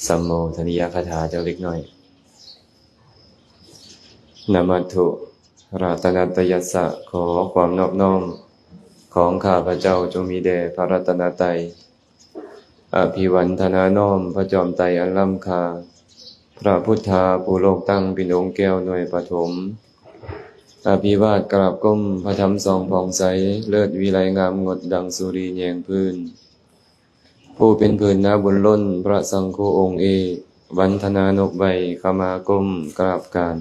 ສຳໂມທະນິຍະຄາຖາຈັກເລັກນ້ອຍ. ນະມັດຖຸ ລັດຕະນັດຕະຍັດສະ ຂໍຄວາມນອບນ້ອມຂອງຂ້າພະເຈົ້າຈົ່ງມີແດ່ພະລັດຕະນະໄຕ. ອະພິວັນທະນານ້ອມພະຈອມໄຕອັນລ້ຳຄ່າ, ພະພຸດທາຜູ້ໂລກຕັ້ງເປັນອົງແກ້ວໜ່ວຍປະຖົມ. ອະພິວາດກາບກົ້ມພະທຳສ່ອງຜ່ອງໃສ, ເລີດວິໄລງາມງົດດັ່ງສຸລີແຍງພື້ນ. ຜູ້ເປັນພື້ນນາບຸນລົ້ນ ພະສັງຄູອົງເອກ, ວັນທະນານົບໄຫວ້ ຂະມາກົ້ມກາບການ.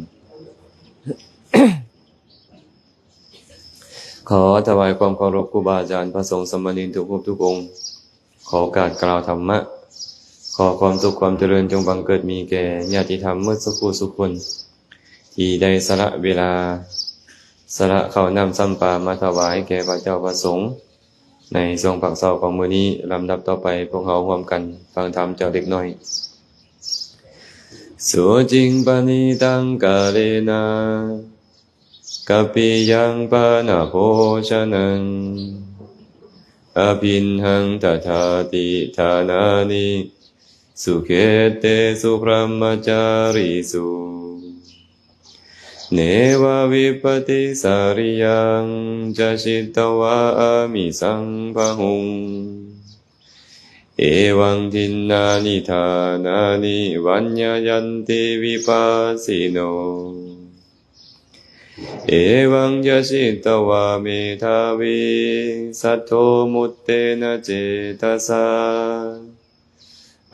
ຂໍຖວາຍຄວາມເຄົາລົບຄູບາອາຈານພະສົງສາມະເນນທຸກຮູບທຸກອົງ. ຂໍໂອກາດກ່າວທຳມະ. ຂໍຄວາມສຸກຄວາມຈະເລີນຈົ່ງບັງເກີດມີແກ່ຍາດຕິທຳໝົດສຸຂູສຸຄົນ ທີ່ໄດ້ສະຫຼະເວລາ, ສະຫຼະເຂົ້ານ້ຳຊ້ຳປາມາຖວາຍແກ່ພະເຈົ້າພະສົງ ໃນຊ່ວງພາກເຊົ້າຂອງມື້ນີ້. ລຳດັບຕໍ່ໄປ ພວກເຮົາຮ່ວມກັນຟັງທຳຈັກເລັກນ້ອຍ. ສຸຈິງປະນີຕັງກາເລນະ ກະປິຍັງປະນະໂພຊະນັງ ອະພິນຫັງຕະຖາຕິຖານານິ ສຸເຂເຕສຸບຣະມະຈາຣິສຸ ເນວະວິປະຕິສາຣິຍັງ ຈະຊິດຕະວາອາມິສັງພະຮຸງ ເອວັງທິນນານິຖານານິ ວັນຍະຍັນຕິວິປັດສິໂນ ເອວັງຈະຊິດຕະວາເມທາວີ ສັດໂທມຸດເຕນະເຈຕະສາ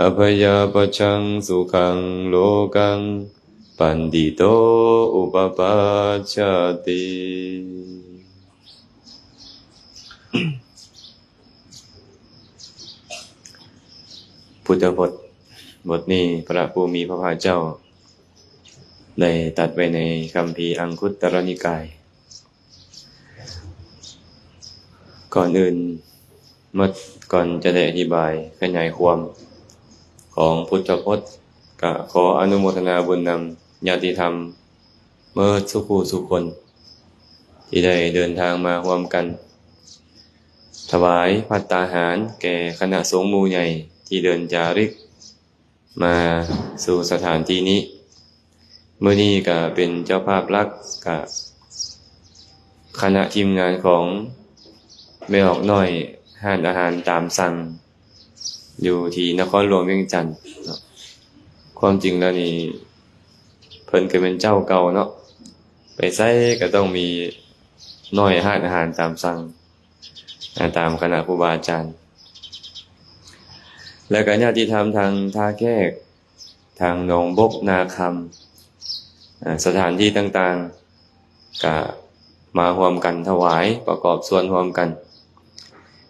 ອະພະຍາປັດຊັງສຸຂັງໂລກັງ ປັນດິໂຕອຸປະປັດຈະຕິ. ພຸດທະພົດບົດນີ້ ພະຜູ້ມີພະພາກເຈົ້າໄດ້ຕັດໄວ້ໃນຄຳພີອັງຄຸດຕະລະນິກາຍ. ກ່ອນອື່ນໝົດ ກ່ອນຈະໄດ້ອະທິບາຍຂະຫຍາຍຄວາມຂອງພຸດທະພົດ ກະຂໍອະນຸໂມທະນາບຸນນຳຍາດຕິທຳ ເໝິດສຸຂູສຸຄົນ ທີ່ໄດ້ເດີນທາງມາຮ່ວມກັນ ຖວາຍພັດຕາຫານແກ່ຄະນະສົງໝູ່ໃຫຍ່ ທີ່ເດີນຈາລິກມາສູ່ສະຖານທີ່ນີ້. ມື້ນີ້ກະເປັນເຈົ້າພາບຫຼັກ ກະຄະນະທີມງານຂອງແມ່ອອກນ້ອຍ ຮ້ານອາຫານຕາມສັ່ງ ຢູ່ທີ່ນະຄອນຫຼວງວຽງຈັນເນາະ. ຄວາມຈິງແລ້ວນີ້ ເພິ່ນກໍແມ່ນເຈົ້າເກົ່າເນາະ, ໄປໃສກໍຕ້ອງມີນ້ອຍຮ້ານອາຫານຕາມສັ່ງ ອາ ຕາມຄະນະຄູບາອາຈານ ແລະກະຍາດຕິທຳທາງທ່າແຂກ, ທາງໜອງບົກ, ນາຄຳ, ອາ ສະຖານທີ່ຕ່າງໆ ກະມາຮ່ວມກັນຖວາຍ ປະກອບສ່ວນຮ່ວມກັນ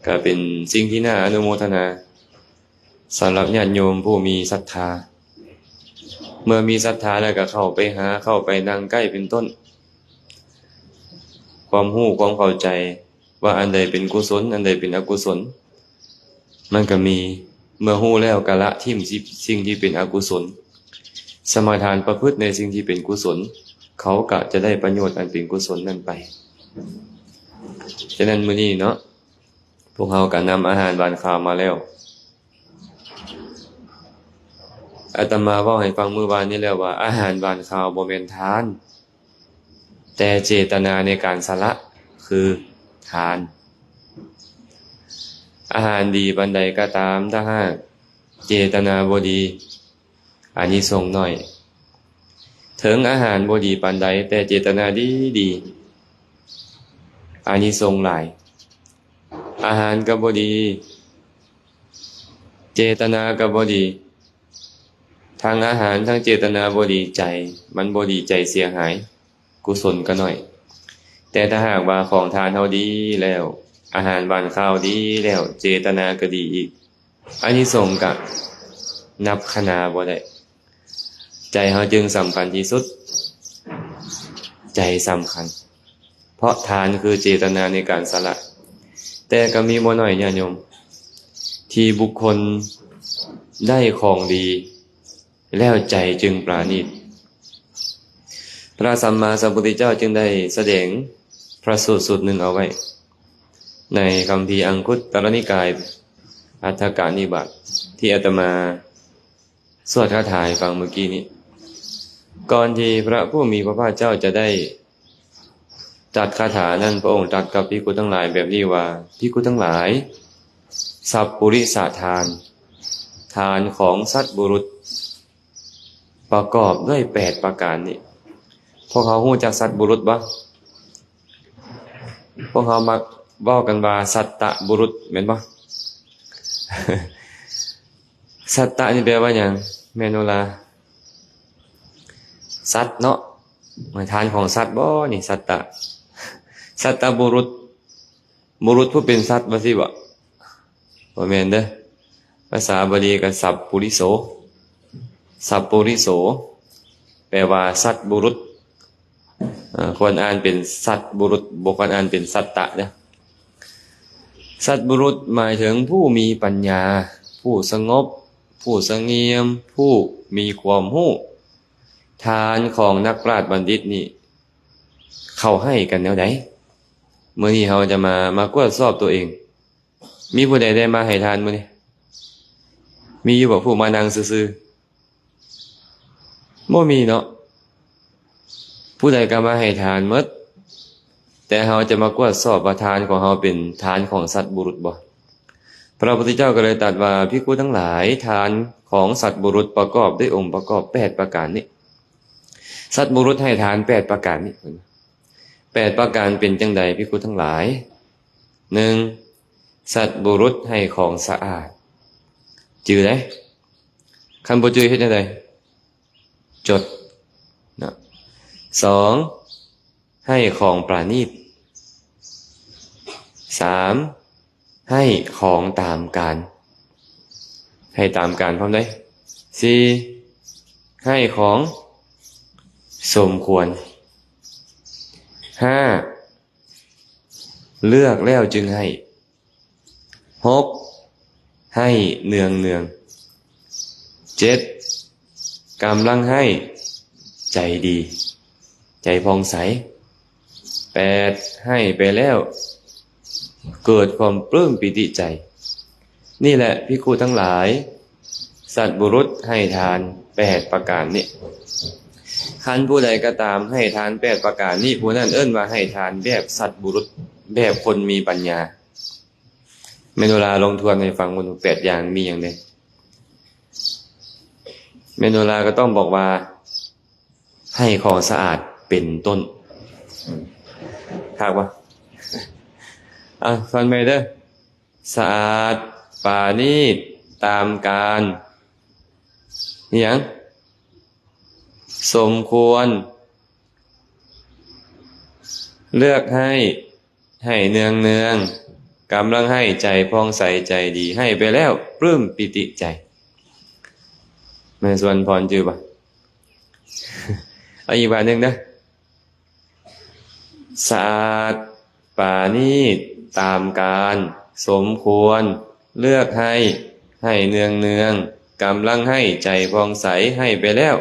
ກະເປັນສິ່ງທີ່ໜ້າອະນຸໂມທະນາ ສຳລັບຍາດໂຍມຜູ້ມີສັດທາ. ເມື່ອມີສັດທາແລ້ວກໍເຂົ້າໄປຫາ, ເຂົ້າໄປນັ່ງໃກ້ເປັນຕົ້ນ. ຄວາມຮູ້ຄວາມເຂົ້າໃຈວ່າອັນໃດເປັນກຸສົນ, ອັນໃດເປັນອະກຸສົນ, ມັນກໍມີ. ເມື່ອຮູ້ແລ້ວກໍລະຖິ້ມສິ່ງທີ່ເປັນອະກຸສົນ, ສະມາທານປະພຶດໃນສິ່ງທີ່ເປັນກຸສົນ, ເຂົາກໍຈະໄດ້ປະໂຫຍດອັນເປັນກຸສົນນັ້ນໄປ. ສະນັ້ນມື້ນີ້ເນາະ, ພວກເຮົາກໍນຳອາຫານຫວານຄາວມາແລ້ວ. ອາດຕະມາເວົ້າໃຫ້ຟັງມື້ວານນີ້ແລ້ວວ່າ ອາຫານຫວານຄາວບໍ່ແມ່ນທານ, ແຕ່ເຈຕະນາໃນການສະຫຼະຄືທານ. ອາຫານດີປານໃດກໍຕາມ, ຖ້າຫາກເຈຕະນາບໍ່ດີ, ອານິສົງໜ້ອຍ. ເຖິງອາຫານບໍ່ດີປານໃດ, ແຕ່ເຈຕະນາດີໆ, ອານິສົງຫຼາຍ. ອາຫານກໍບໍ່ດີ, ເຈຕະນາກໍບໍ່ດີ, ທັງອາຫານທັງເຈຕະນາບໍ່ດີ, ໃຈມັນບໍ່ດີ, ໃຈເສຍຫາຍ, ກຸສົນກໍໜ້ອຍ. ແຕ່ຖ້າຫາກວ່າຂອງທານເຮົາດີແລ້ວ, ອາຫານຫວານຄາວດີແລ້ວ, ເຈຕະນາກໍດີອີກ, ອານິສົງກະນັບຄະນາບໍ່ໄດ້. ໃຈເຮົາຈຶ່ງສຳຄັນທີ່ສຸດ, ໃຈສຳຄັນ, ເພາະທານຄືເຈຕະນາໃນການສະຫຼະ. ແຕ່ກໍມີບໍ່ໜ້ອຍຍາດໂຍມ ທີ່ບຸກຄົນໄດ້ຂອງດີ ແລ້ວໃຈຈຶ່ງປານີດ. ພະສຳມາສຳພຸດທະເຈົ້າຈຶ່ງໄດ້ສະແດງພະສູດສູດໜຶ່ງເອົາໄວ້ ໃນຄຳພີອັງຄຸດຕະລະນິກາຍ ອັດຖະກະນິບາດ ທີ່ອາດຕະມາ ສວດຄາຖາໃຫ້ຟັງເມື່ອກີ້ນີ້. ກ່ອນທີ່ພະຜູ້ມີພະພາກເຈົ້າຈະໄດ້ຕັດຄາຖານັ້ນ, ພະອົງຕັດກັບພິກຂຸທັງຫຼາຍແບບນີ້ວ່າ, ພິກຂຸທັງຫຼາຍ, ສັບປຸລິສະທານ, ທານຂອງສັດບຸລຸດ ປະກອບດ້ວຍແປດປະການນີ້. ພວກເຮົາຮູ້ຈັກສັດບຸລຸດບໍ່? ພວກເຮົາມັກເວົ້າກັນວ່າສັດຕະບຸລຸດ ແມ່ນບໍ່? ສັດຕະນີ້ແປວ່າຫຍັງ ແມ່ໂນລາ? ສັດເນາະ. ທານຂອງສັດບໍ່ນີ້ ສັດຕະ? ສັດຕະບຸລຸດ, ບຸລຸດຜູ້ເປັນສັດ ວ່າຊີ້ບໍ່? ບໍ່ແມ່ນເດີ້. ພາສາບາລີກໍສັບປຸລິໂສ, ສັບປຸລິໂສ ແປວ່າສັດບຸລຸດ. ເອີ ຄວນອ່ານເປັນສັດບຸລຸດ, ບໍ່ຄວນອ່ານເປັນສັດຕະເດີ້. ສັດບຸລຸດໝາຍເຖິງຜູ້ມີປັນຍາ, ຜູ້ສະຫງົບ, ຜູ້ສະຫງຽມ, ຜູ້ມີຄວາມຮູ້. ທານຂອງນັກປາດບັນດິດນີ້ ເຂົາໃຫ້ກັນແນວໃດ? ມື້ນີ້ເຮົາຈະມາ, ມາກວດສອບຕົວເອງ. ມີຜູ້ໃດໄດ້ມາໃຫ້ທານມື້ນີ້? ມີຢູ່ບໍ່ ຜູ້ມານັ່ງຊື່ໆ? ບໍ່ມີເນາະ. ຜູ້ໃດກໍມາໃຫ້ທານໝົດ, ແຕ່ເຮົາຈະມາກວດສອບວ່າທານຂອງເຮົາເປັນທານຂອງສັດບຸລຸດບໍ່? ພະພຸດທະເຈົ້າກໍເລີຍຕັດວ່າ, ພິກຂຸທັງຫຼາຍ, ທານຂອງສັດບຸລຸດປະກອບດ້ວຍອົງປະກອບແປດປະການນີ້. ສັດບຸລຸດໃຫ້ທານແປດປະການນີ້. ແປດປະການເປັນຈັ່ງໃດ ພິກຂຸທັງຫຼາຍ? ໜຶ່ງ, ສັດບຸລຸດໃຫ້ຂອງສະອາດ. ຈື່ໄດ້? ຄັນບໍ່ຈື່ເຮັດຈັ່ງໃດ? ຈົດເນາະ. ສອງ, ໃຫ້ຂອງປານີດ. ສາມ, ໃຫ້ຂອງຕາມການ, ໃຫ້ຕາມການພ້ອມໃດ. ສີ່, ໃຫ້ຂອງສົມຄວນ. ຫ້າ, ເລືອກແລ້ວຈຶ່ງໃຫ້. ຫົກ, ໃຫ້ເນືອງໆ. ເຈັດ, ກຳລັງໃຫ້ໃຈດີ, ໃຈຜ່ອງໃສ. ແປດ, ໃຫ້ໄປແລ້ວເກີດຄວາມປຶ້ມປີຕິໃຈ. ນີ້ແຫຼະ ພິກຂຸທັງຫຼາຍ, ສັດບຸລຸດໃຫ້ທານແປດປະການນີ້. ຄັນຜູ້ໃດກໍຕາມໃຫ້ທານແປດປະການນີ້, ຜູ້ນັ້ນເອີ້ນວ່າໃຫ້ທານແບບສັດບຸລຸດ, ແບບຄົນມີປັນຍາ. ແມ່ໂນລາລົງທວນໃຫ້ຟັງເບິ່ງ ແປດຢ່າງມີຫຍັງແດ່? ແມ່ໂນລາກໍຕ້ອງບອກວ່າ ໃຫ້ຂອງສະອາດເປັນຕົ້ນ. ຄັກບໍ່? ອ່ະ ຟັງໃໝ່ເດີ້. ສະອາດ, ປານີດ, ຕາມການ, ອີຫຍັງ? ສົມຄວນ, ເລືອກໃຫ້, ໃຫ້ເນືອງໆ, ກຳລັງໃຫ້, ໃຈຜ່ອງໃສ, ໃຈດີ, ໃຫ້ໄປແລ້ວປຶ້ມປີຕິໃຈ. ແມ່ນສວນພອນຈື່ບໍ່? ເອົາອີກບາດໜຶ່ງເດີ້. ສະອາດ, ປານີດ, ຕາມການ, ສົມຄວນ, ເລືອກໃຫ້, ໃຫ້ເນືອງໆ, ກຳລັງໃຫ້, ໃຈຜ່ອງໃສ, ໃຫ້ໄປແລ້ວ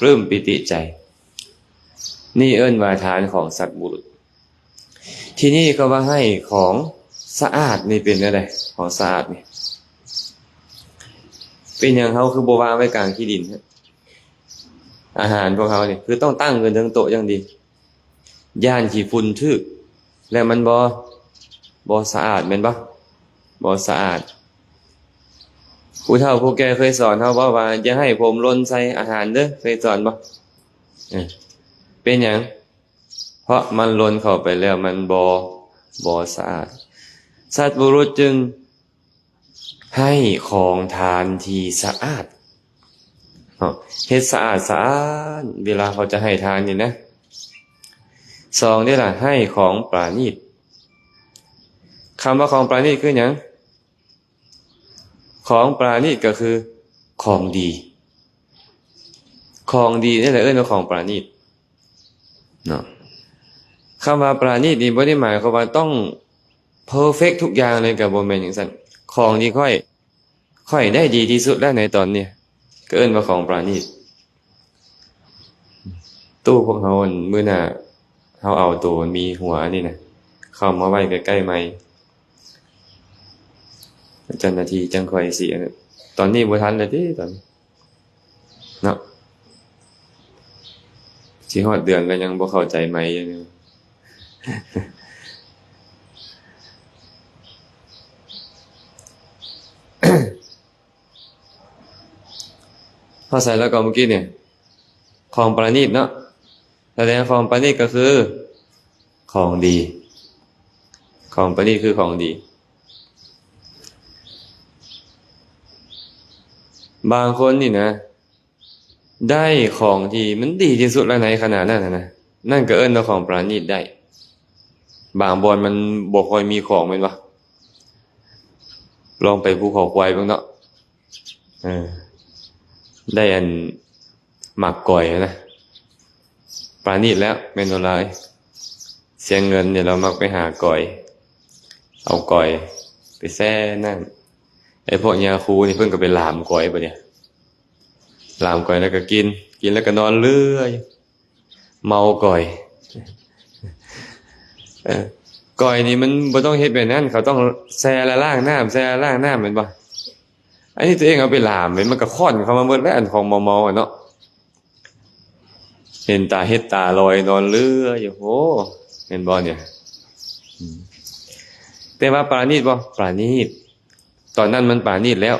ປຶ້ມປີຕິໃຈ. ນີ້ເອີ້ນວ່າທານຂອງສັດບຸລຸດ. ທີນີ້ກໍວ່າໃຫ້ຂອງສະອາດນີ້ເປັນແນວໃດ? ຂອງສະອາດນີ້ ເປັນຫຍັງເຮົາຄືບໍ່ວາງໄວ້ກາງຂີ້ດິນ? ອາຫານພວກເຮົານີ້ຄືຕ້ອງຕັ້ງຂຶ້ນເທິງໂຕະຢ່າງດີ. ຢ້ານຂີ້ຝຸ່ນຖືກ ແລ້ວມັນບໍ່, ບໍ່ສະອາດແມ່ນບໍ່? ບໍ່ສະອາດ. ຜູ້ເຖົ້າຜູ້ແກ່ເຄີຍສອນເຮົາບໍ່ວ່າຢ່າໃຫ້ຜົມຫຼົ່ນໃສ່ອາຫານເດີ້, ເຄີຍສອນບໍ່? ເອີ ເປັນຫຍັງ? ເພາະມັນຫຼົ່ນເຂົ້າໄປແລ້ວມັນບໍ່, ບໍ່ສະອາດ. ສັດບຸລຸດຈຶ່ງ ໃຫ້ຂອງທານທີ່ສະອາດເນາະ, ເຮັດສະອາດສະອ້ານເວລາເຂົາຈະໃຫ້ທານນີ້ນະ. ສອງເດ້ລະ, ໃຫ້ຂອງປານີດ. ຄຳວ່າຂອງປານີດຄືຫຍັງ? ຂອງປານີດກໍຄືຂອງດີ. ຂອງດີນີ້ແຫຼະເອີ້ນວ່າຂອງປານີດເນາະ. ຄຳວ່າປານີດນີ້ບໍ່ໄດ້ໝາຍຄວາມວ່າຕ້ອງເພີເຟັກທຸກຢ່າງເລີຍ, ກໍບໍ່ແມ່ນຈັ່ງຊັ້ນ. ຂອງທີ່ຂ້ອຍ, ຂ້ອຍໄດ້ດີທີ່ສຸດແລ້ວໃນຕອນນີ້ ກໍເອີ້ນວ່າຂອງປານີດ. ຕູ້ພວກເຮົາ ມື້ໜ້າເຮົາເອົາໂຕມັນມີຫົວອັນນີ້ນະ ເຂົ້າມາໄວ້ໃກ້ໆໄມ ເຈົ້າໜ້າທີ່ຈັ່ງຄ່ອຍຊິອັນນັ້ນ. ຕອນນີ້ບໍ່ທັນແລ້ວຕິ ຕອນນີ້ ເນາະ ຊິຮອດເດືອນແລ້ວຍັງບໍ່ເຂົ້າໃຈໃໝ່ຢູ່. ພໍໃສ່ແລ້ວກໍເມື່ອກີ້ນີ້ ຂອງປະນີດເນາະ ສະແດງຂອງປະນີດກໍຄືຂອງດີ ຂອງປະນີດຄືຂອງດີ. ບາງຄົນນີ້ນະ ໄດ້ຂອງທີ່ມັນດີທີ່ສຸດແລ້ວໃນຂະນະນັ້ນນະ ນັ້ນກໍເອີ້ນວ່າຂອງປະນີດໄດ້. ບາງບ່ອນມັນບໍ່ຄ່ອຍມີຂອງແມ່ນບໍ່? ລອງໄປພູເຂົາຄວາຍເບິ່ງເນາະ ເອີ ໄດ້ອັນໝາກກອຍນະ ປານີດແລ້ວແມ່ນບໍ່ຫຼາຍ. ສຽງເງິນນີ້ລາວມັກໄປຫາກອຍ ເອົາກອຍໄປແຊ່ນ້ຳ. ໄອ້ພວກຍາຄູນີ້ເພິ່ນກໍໄປຫຼາມກອຍບາດນີ້ ຫຼາມກອຍແລ້ວກໍກິນ ກິນແລ້ວກໍນອນເລື່ອຍ ເມົາກອຍ. ເອີ ກອຍນີ້ມັນບໍ່ຕ້ອງເຮັດແບບນັ້ນ ເຂົາຕ້ອງແຊ່ແລ້ວລ້າງນ້ຳ ແຊ່ແລ້ວລ້າງນ້ຳແມ່ນບໍ່? ອັນນີ້ຕົວເອງເອົາໄປຫຼາມ ມັນກໍຂ້ອນເຂົ້າມາໝົດແລ້ວ ອັນຂອງເມົາໆ ອະເນາະ. ເຫັນຕາເຮັດຕາລອຍນອນເລືອຢູ່ ໂອ້ ແມ່ນບໍ່ນີ້? ອືມ ແຕ່ວ່າປານີດບໍ່? ປານີດ ຕອນນັ້ນມັນປານີດແລ້ວ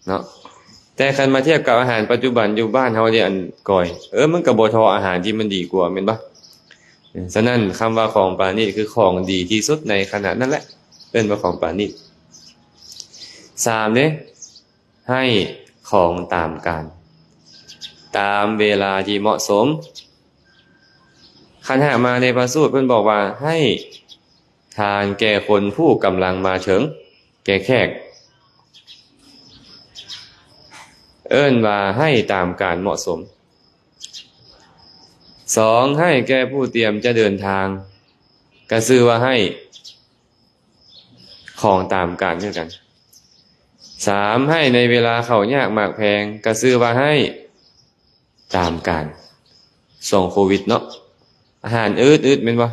ເນາະ ແຕ່ຄັນມາທຽບກັບອາຫານປັດຈຸບັນຢູ່ບ້ານເຮົານີ້ ອັນກອຍ ເອີ ມັນກໍບໍ່ທໍ່ອາຫານທີ່ມັນດີກວ່າ ແມ່ນບໍ່? ສະນັ້ນ ຄຳວ່າຂອງປານີດ ຄືຂອງດີທີ່ສຸດໃນຂະນະນັ້ນແຫຼະ ເອີ້ນວ່າຂອງປານີດ. ສາມເດ້ ໃຫ້ຂອງຕາມການ ຕາມເວລາທີ່ເໝາະສົມ. ຄັນຫາກມາໃນພະສູດ ເພິ່ນບອກວ່າ ໃຫ້ທານແກ່ຄົນຜູ້ກຳລັງມາເຖິງ ແກ່ແຂກ ເອີ້ນວ່າໃຫ້ຕາມການເໝາະສົມ. ສອງ ໃຫ້ແກ່ຜູ້ຕຽມຈະເດີນທາງ ກະຊື່ວ່າໃຫ້ ຂອງຕາມການຄືກັນ. ສາມ ໃຫ້ໃນເວລາເຂົ້າຍາກໝາກແພງ ກະຊື່ວ່າໃຫ້ຕາມການ. ຊ່ວງໂຄວິດເນາະ ອາຫານອືດໆ ແມ່ນບໍ່?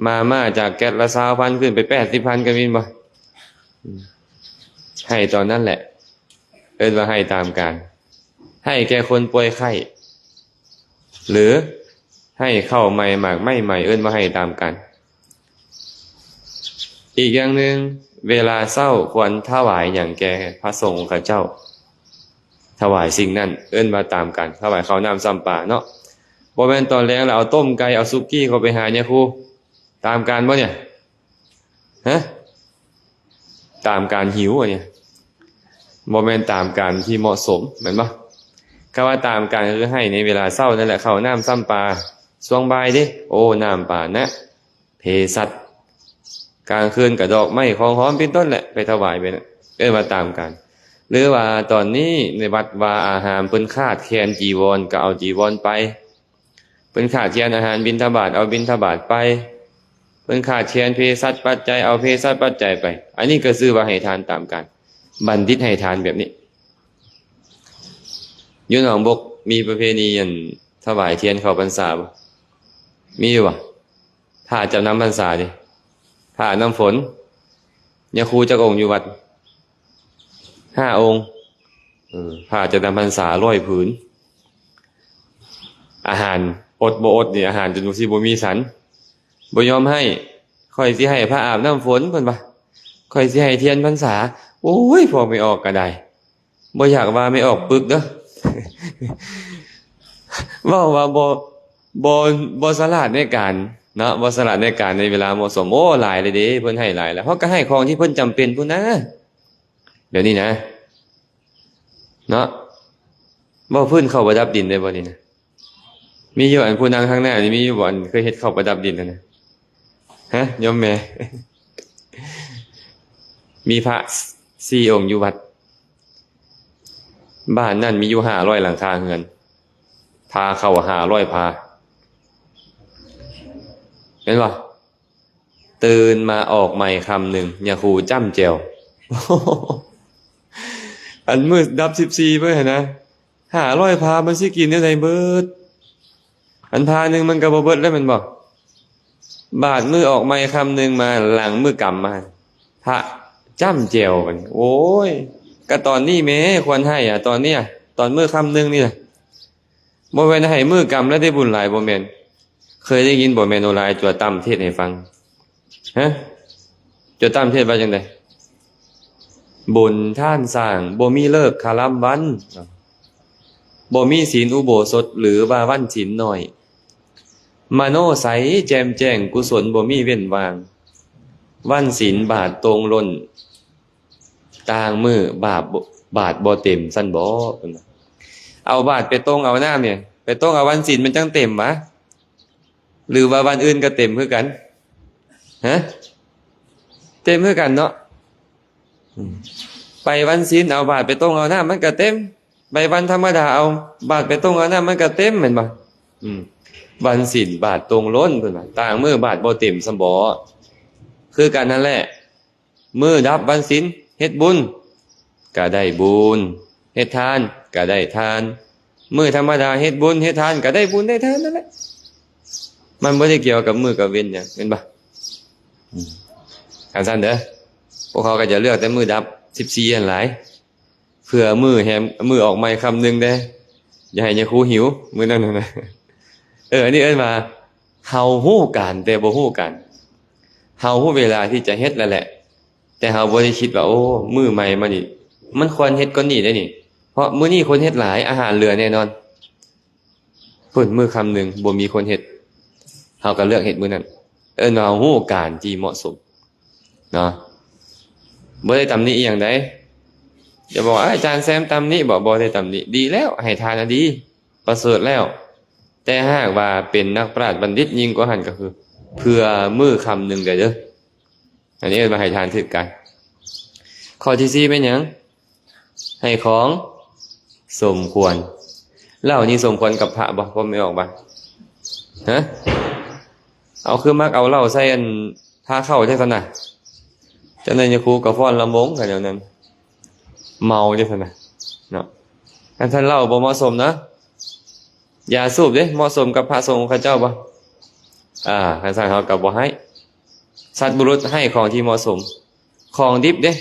ມາມ່າຈາກແກັດລະຊາວພັນ ຂຶ້ນໄປແປດສິບພັນກໍມີ ແມ່ນບໍ່? ອືມ ໃຫ້ຕອນນັ້ນແຫຼະ ເອີ້ນວ່າໃຫ້ຕາມການ. ໃຫ້ແກ່ຄົນປ່ວຍໄຂ້ ຫຼື ໃຫ້ເຂົ້າໃໝ່ໝາກໄມ້ໃໝ່ ເອີ້ນວ່າໃຫ້ຕາມການ. ອີກຢ່າງໜຶ່ງ ເວລາເຊົ້າຄວນຖວາຍຫຍັງແກ່ພະສົງຂະເຈົ້າ ຖວາຍສິ່ງນັ້ນ ເອີ້ນວ່າຕາມການ ຖວາຍເຂົ້ານ້ຳຊ້ຳປາເນາະ. ບໍ່ແມ່ນຕອນແລງແລ້ວເອົາຕົ້ມໄກ່ ເອົາສຸກີ້ເຂົ້າໄປຫາຍາຄູ ຕາມການບໍ່ນີ້? ຮະ? ຕາມການຫິວອັນນີ້ ບໍ່ແມ່ນຕາມການທີ່ເໝາະສົມ ແມ່ນບໍ່? ຄຳວ່າຕາມການກໍຄືໃຫ້ໃນເວລາເຊົ້ານັ້ນແຫຼະ ເຂົ້ານ້ຳຊ້ຳປາ. ຊ່ວງບ່າຍເດ້ ໂອ້ ນ້ຳປານະ ເພສັດ. ກາງຄືນກໍດອກໄມ້ ຂອງຫອມເປັນຕົ້ນແຫຼະ ໄປຖວາຍໄປນະ ເອີ້ນວ່າຕາມການ. ຫຼືວ່າຕອນນີ້ໃນວັດວາອາຮາມເພິ່ນຂາດແຄນຈີວອນ ກໍເອົາຈີວອນໄປ. ເພິ່ນຂາດແຄນອາຫານບິນທະບາດ ເອົາບິນທະບາດໄປ. ເພິ່ນຂາດແຄນເພສັດປັດໄຈ ເອົາເພສັດປັດໄຈໄປ. ອັນນີ້ກໍຊື່ວ່າໃຫ້ທານຕາມການ. ບັນດິດໃຫ້ທານແບບນີ້. ຢູ່ໜອງບົກມີປະເພນີ ອັນ ຖວາຍທຽນເຂົ້າພັນສາບໍ່? ມີຢູ່ບໍ່? ຜ້າຈຳນຳພັນສາເດ້ ຜ້ານ້ຳຝົນ. ຍາຄູຈັກອົງຢູ່ວັດ? ຫ້າອົງ. ເອີ ຜ້າຈຳນຳພັນສາຮ້ອຍຜືນ. ອາຫານອົດບໍ່ອົດນີ້ ອາຫານຈົນຊິບໍ່ມີສັນ ບໍ່ຍອມໃຫ້. ຂ້ອຍຊິໃຫ້ຜ້າອາບນ້ຳຝົນ ເພິ່ນວ່າ ຂ້ອຍຊິໃຫ້ທຽນພັນສາ. ໂອ້ຍ ພວກແມ່ອອກກໍໄດ້ ບໍ່ຢາກວ່າແມ່ອອກປຶກເດີ້ ເວົ້າວ່າບໍ່ ບໍ່ ບໍ່ສະຫຼາດໃນການເນາະ ບໍ່ສະຫຼາດໃນການໃນເວລາເໝາະສົມ. ໂອ້ ຫຼາຍເລີຍເດ້ ເພິ່ນໃຫ້ຫຼາຍແລ້ວ ເຮົາກໍໃຫ້ຂອງທີ່ເພິ່ນຈຳເປັນພຸ້ນນະ ດຽວນີ້ນະ ເນາະ. ເວົ້າພື້ນເຂົ້າປະດັບດິນໄດ້ບໍ່ນີ້ນະ? ມີຢູ່ ອັນຜູ້ນັ່ງທາງໜ້ານີ້ ມີຢູ່ບໍ່ ອັນເຄີຍເຮັດເຂົ້າປະດັບດິນຫັ້ນນະ? ຮະ ໂຍມແມ່? ມີພະສີ່ອົງຢູ່ວັດ ບ້ານນັ້ນມີຢູ່ຫ້າຮ້ອຍຫຼັງຄາເຮືອນ ພາເຂົ້າຫ້າຮ້ອຍພາ ແມ່ນບໍ່? ຕື່ນມາອອກໃໝ່ຄຳໜຶ່ງ ຍາຄູຈ້ຳແຈ່ວ. ອັນມື້ດັບສິບສີ່ເບິ່ງຫັ້ນນະ ຫ້າຮ້ອຍພາມັນຊິກິນແນວໃດເບິດ? ອັນພາໜຶ່ງມັນກໍບໍ່ເບິດແລ້ວແມ່ນບໍ່? ບາດມື້ອອກໃໝ່ຄຳໜຶ່ງມາ ຫຼັງມື້ກຳມາ ພະຈ້ຳແຈ່ວບັດນີ້. ໂອ້ຍ ກະຕອນນີ້ແມ້ຄວນໃຫ້ອະ ຕອນເນີ້ຍ ຕອນມື້ຄ່ຳໜຶ່ງນີ້ນະ ບໍ່ແມ່ນໃຫ້ມື້ກຳແລ້ວໄດ້ບຸນຫຼາຍ ບໍ່ແມ່ນ. ເຄີຍໄດ້ຍິນບໍ່ ແມ່ໂນລາ ຈົວຕ່ຳເທດໃຫ້ຟັງ? ຮະ? ຈົວຕ່ຳເທດວ່າຈັ່ງໃດ? ບຸນທານສ້າງ ບໍ່ມີເລີກຄະລຳວັນ, ບໍ່ມີສິນອຸໂບສົດ ຫຼືວ່າວັນສິນໜ້ອຍ. ມະໂນໃສແຈ່ມແຈ້ງ ກຸສົນບໍ່ມີເວັ້ນວ່າງ, ວັນສິນບາດຕົງລົ້ນ, ຕ່າງມື້ບາດບໍ່ ບາດບໍ່ເຕັມຊັ້ນບໍ? ເພິ່ນວ່າ ເອົາບາດໄປຕົງເອົານ້ຳນີ້ ໄປຕົງເອົາວັນສິນມັນຈັ່ງເຕັມຫວາ? ຫຼືວ່າວັນອື່ນກໍເຕັມຄືກັນ? ຮະ? ເຕັມຄືກັນເນາະ. ອືມ ໄປວັນສິນເອົາບາດໄປຕົງເອົານ້ຳມັນກໍເຕັມ, ໄປວັນທຳມະດາເອົາບາດໄປຕົງເອົານ້ຳມັນກໍເຕັມ ແມ່ນບໍ່? ອືມ ວັນສິນບາດຕົງລົ້ນ ເພິ່ນວ່າ ຕ່າງມື້ບາດບໍ່ເຕັມຊັ້ນບໍ? ຄືກັນຫັ້ນແຫຼະ. ມື້ດັບວັນສິນ ເຮັດບຸນກໍໄດ້ບຸນ, ເຮັດທານກໍໄດ້ທານ. ມື້ທຳມະດາເຮັດບຸນເຮັດທານກໍໄດ້ບຸນໄດ້ທານນັ້ນແຫຼະ. ມັນບໍ່ໄດ້ກ່ຽວກັບມື້ກັບເວັນຫຍັງ ແມ່ນບໍ່? ອືມ ຄັນຊັ້ນເດີ ພວກເຂົາກໍຈະເລືອກແຕ່ມື້ດັບສິບສີ່ຫັ້ນຫຼາຍ. ເພື່ອມື້ແຮມ ມື້ອອກໃໝ່ຄ່ຳໜຶ່ງເດ້ ຢ່າໃຫ້ຍາຄູຫິວມື້ນັ້ນນະ. ເອີ ອັນນີ້ເອີ້ນວ່າເຮົາຮູ້ການແຕ່ບໍ່ຮູ້ການ. ເຮົາຮູ້ເວລາທີ່ຈະເຮັດແລ້ວແຫຼະ ແຕ່ເຮົາບໍ່ໄດ້ຄິດວ່າ ໂອ້ ມື້ໃໝ່ມານີ້ ມັນຄວນເຮັດກ່ອນນີ້ເດ້ນີ້ ເພາະມື້ນີ້ຄົນເຮັດຫຼາຍ ອາຫານເຫຼືອແນ່ນອນ. ພຸ້ນ ມື້ຄ່ຳໜຶ່ງບໍ່ມີຄົນເຮັດ ເຮົາກໍເລືອກເຮັດມື້ນັ້ນ. ເອີ້ນວ່າເຮົາຮູ້ການທີ່ເໝາະສົມເນາະ. ບໍ່ໄດ້ຕຳໜິອີ່ຫຍັງໃດ. ຢ່າບອກວ່າ ອາຈານແຊມຕຳໜິບໍ? ບໍ່ໄດ້ຕຳໜິ. ດີແລ້ວ ໃຫ້ທານນະດີ ປະເສີດແລ້ວ. ແຕ່ຫາກວ່າເປັນນັກປາດບັນດິດຍິ່ງກວ່າຫັ້ນ ກໍຄືເພື່ອມື້ຄ່ຳໜຶ່ງໄດ້ເດີ້. ອັນນີ້ເອີ້ນວ່າໃຫ້ທານຖືກການ. ຂໍ້ທີສີ່ແມ່ນຫຍັງ? ໃຫ້ຂອງສົມຄວນ. ເຫຼົ້ານີ້ສົມຄວນກັບພະບໍ່? ບໍ່ແມ່ນອອກບໍ່? ຮະ? ເອົາ ຄືມັກເອົາເຫຼົ້າໃສ່ອັນພາເຂົ້າຈັ່ງຊັ້ນນະ. ຈັ່ງໃດຍາຄູກໍຟ້ອນລຳວົງກັນແນວນັ້ນ ເມົາຈັ່ງຊັ້ນນະເນາະ. ຄັນຊັ້ນເຫຼົ້າບໍ່ເໝາະສົມນະ. ຢາສູບເດ້ ເໝາະສົມກັບພະສົງຂອງເຂົາເຈົ້າບໍ່? ອາ ຄັນຊັ້ນເຮົາກໍບໍ່ໃຫ້. ສັດບຸລຸດໃຫ້ຂອງທີ່ເໝາະສົມ. ຂອງດິບເດ້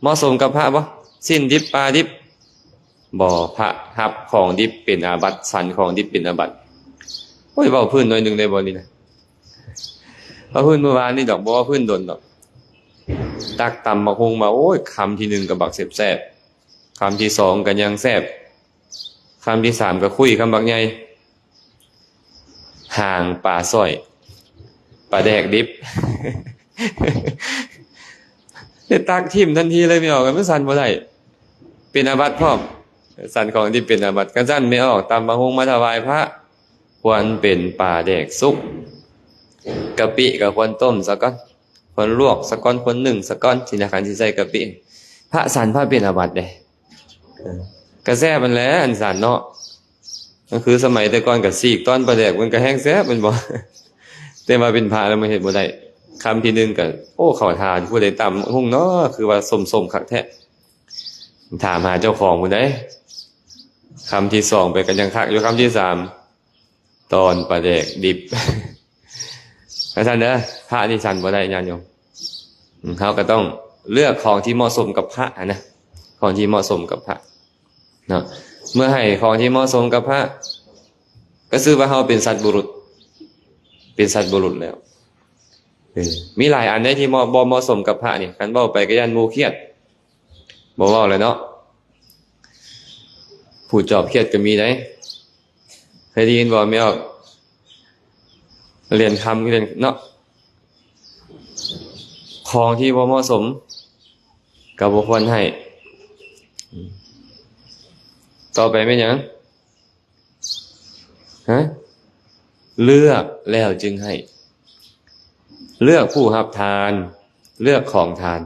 ເໝາະສົມກັບພະບໍ່? ຊີ້ນດິບ ປາດິບ ບໍ່. ພະຮັບຂອງດິບເປັນອາບັດ, ສັນຂອງດິບເປັນອາບັດ. ໂອ້ຍ ເວົ້າພື້ນໜ້ອຍໜຶ່ງໄດ້ບໍ່ນີ້ນະ? ເວົ້າພື້ນມື້ວານນີ້ດອກ, ບໍ່ເວົ້າພື້ນດົນດອກ. ຕັກຕຳບັກຫຸ່ງມາ, ໂອ້ຍ ຄຳທີໜຶ່ງກໍບັກແຊບໆ, ຄຳທີສອງກໍຍັງແຊບ, ຄຳທີສາມກໍຄຸຍຄຳບັກໃຫຍ່. ຫາງປາສ້ອຍ, ປາແດກດິບ ໄດ້ຕັກຖິ້ມທັນທີເລີຍ, ແມ່ອອກ ມັນສັນບໍ່ໄດ້, ເປັນອາບັດພ້ອມ. ສັນຂອງທີ່ເປັນອາບັດ. ຄັນຊັ້ນແມ່ອອກຕຳບັກຫຸ່ງມາຖວາຍພະ ຄວນເປັນປາແດກສຸກ, ກະປິກໍຄວນຕົ້ມສາກ່ອນ, ຄວນລວກສາກ່ອນ, ຄວນໜຶ້ງສາກ່ອນ, ຊິນະ, ຄັນຊິໃສ່ກະປິ. ພະສັນ ພະເປັນອາບັດເດ້. ເອີ ກະແຊບຫັ້ນແຫຼະ ອັນສັນເນາະ. ກໍຄືສະໄໝແຕ່ກ່ອນກໍສີກຕອນປາແດກ ມັນກໍແຮງແຊບແມ່ນບໍ່? ແຕ່ວ່າເປັນພະແລ້ວມັນເຮັດບໍ່ໄດ້. ຄຳທີໜຶ່ງກໍ ໂອ້ ເຂົ້າທ່າ ຜູ້ໃດຕຳບັກຫຸ່ງເນາະ ຄືວ່າສົ້ມໆຄັກແທ້. ຖາມຫາເຈົ້າຂອງພຸ້ນໃດ໋. ຄຳທີສອງໄປກໍຍັງຄັກຢູ່, ຄຳທີສາມ ຕອນປາແດກດິບ. ວ່າຊັ້ນເດີ, ພະນີ້ສັນບໍ່ໄດ້ ຍາດໂຍມ. ເຮົາກໍຕ້ອງເລືອກຂອງທີ່ເໝາະສົມກັບພະຫັ້ນນະ, ຂອງທີ່ເໝາະສົມກັບພະເນາະ. ເມື່ອໃຫ້ຂອງທີ່ເໝາະສົມກັບພະ ກໍຊື່ວ່າເຮົາເປັນສັດບຸລຸດ, ເປັນສັດບຸລຸດແລ້ວ. ເອີ ມີຫຼາຍອັນໃດທີ່ເໝາະ ບໍ່ເໝາະສົມກັບພະນີ້, ຄັນເວົ້າໄປກໍຢ້ານໝູ່ຄຽດ. ບໍ່ເວົ້າແລ້ວເນາະ, ຜູ້ຈອບຄຽດກໍມີໃດ໋. ເຄີຍໄດ້ຍິນບໍ່ ແມ່ອອກ? ຫຼຽນຄຳ ຫຼຽນເນາະ, ຂອງທີ່ບໍ່ເໝາະສົມກໍບໍ່ຄວນໃຫ້. ຕໍ່ໄປແມ່ນຫຍັງ? ຮະ? ເລືອກແລ້ວຈຶ່ງໃຫ້. ເລືອກຜູ້ຮັບທານ, ເລືອກຂອງທານ.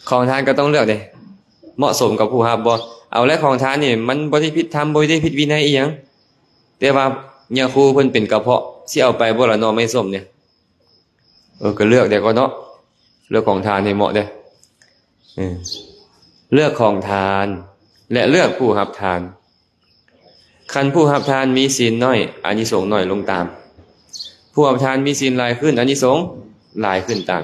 ຂອງທານກໍຕ້ອງເລືອກເດ້, ເໝາະສົມກັບຜູ້ຮັບບໍ່? ເອົາແລ້ວ ຂອງທານນີ້ມັນບໍ່ໄດ້ຜິດທຳ, ບໍ່ໄດ້ຜິດວິໄນອີ່ຫຍັງ, ແຕ່ວ່າຍາຄູເພິ່ນເປັນກະເພາະ, ຊິເອົາໄປບໍ່ລະໜໍ່ໄມ້ສົ້ມນີ້? ເອີ ກໍເລືອກແດ່ກ່ອນເນາະ, ເລືອກຂອງທານໃຫ້ເໝາະເດ້. ເອີ ເລືອກຂອງທານ ແລະ ເລືອກຜູ້ຮັບທານ. ຄັນຜູ້ຮັບທານມີສິນໜ້ອຍ, ອານິສົງໜ້ອຍລົງຕາມ. ຜູ້ຮັບທານມີສິນຫຼາຍຂຶ້ນ, ອານິສົງຫຼາຍຂຶ້ນຕາມ.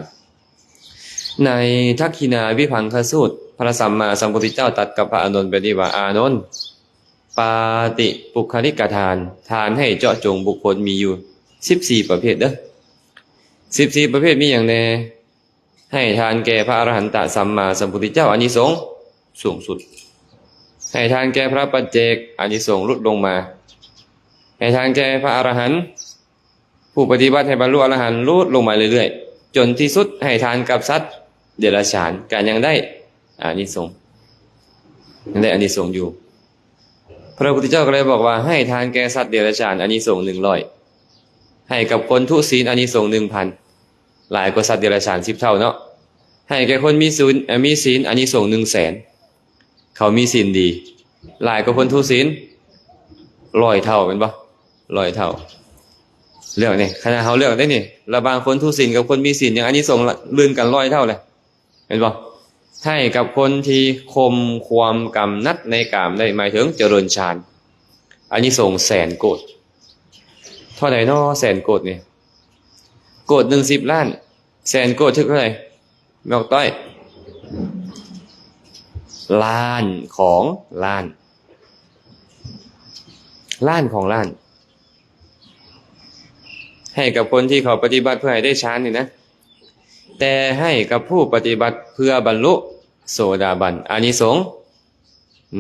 ໃນທັກຂິນາວິພັງຄະສູດ, ພະສຳມາສຳພຸດທະເຈົ້າຕັດກັບພະອານົນແບບນີ້ວ່າ ອານົນ ປາຕິປຸກຄະລິກະທານ ທານໃຫ້ເຈາະຈົງບຸກຄົນມີຢູ່ສິບສີ່ປະເພດເດີ້. ສິບສີ່ປະເພດມີຫຍັງແດ່? ໃຫ້ທານແກ່ພະອະລະຫັນຕະສຳມາສຳພຸດທະເຈົ້າ ອານິສົງສູງສຸດ. ໃຫ້ທານແກ່ພະປັດເຈກ ອານິສົງຫຼຸດລົງມາ. ໃຫ້ທານແກ່ພະອະລະຫັນ ຜູ້ປະຕິບັດໃຫ້ບັນລຸອະລະຫັນຫຼຸດລົງມາເລື້ອຍໆ ຈົນທີ່ສຸດໃຫ້ທານກັບສັດເດຍລະສານ ກະຍັງໄດ້ອານິສົງ ຍັງໄດ້ອານິສົງຢູ່. ພະພຸດທະເຈົ້າກໍເລີຍບອກວ່າ ໃຫ້ທານແກ່ສັດເດຍລະສານອານິສົງໜຶ່ງຮ້ອຍ ໃຫ້ກັບຄົນທຸສິນອານິສົງໜຶ່ງພັນ ຫຼາຍກວ່າສັດເດຍລະສານສິບເທົ່າເນາະ. ໃຫ້ແກ່ຄົນມີສູນ ເອີ ມີສິນອານິສົງໜຶ່ງແສນ ເຂົາມີສິນດີ ຫຼາຍກວ່າຄົນທຸສິນຮ້ອຍເທົ່າ ແມ່ນບໍ່? ຮ້ອຍເທົ່າ. ເລືອກນີ້ ຂະໜາດເຮົາເລືອກໄດ້ນີ້ ລະຫວ່າງຄົນທຸສິນກັບຄົນມີສິນ ຍັງອານິສົງລື່ນກັນຮ້ອຍເທົ່າເລີຍ ແມ່ນບໍ່? ໃຫ້ກັບຄົນທີ່ຂົ່ມຂວາມກຳໜັດໃນກາມໄດ້ ໝາຍເຖິງຈະເລີນຊານ ອານິສົງແສນໂກດ. ເທົ່າໃດນໍແສນໂກດນີ້? ໂກດໜຶ່ງສິບລ້ານ ແສນໂກດຖືກເທົ່າໃດ ແມ່ອອກຕ້ອຍ? ລ້ານຂອງລ້ານ ລ້ານຂອງລ້ານ. ໃຫ້ກັບຄົນທີ່ເຂົາປະຕິບັດເພື່ອໃຫ້ໄດ້ຊານນີ້ນະ ແຕ່ໃຫ້ກັບຜູ້ປະຕິບັດເພື່ອບັນລຸໂສດາບັນ ອານິສົງ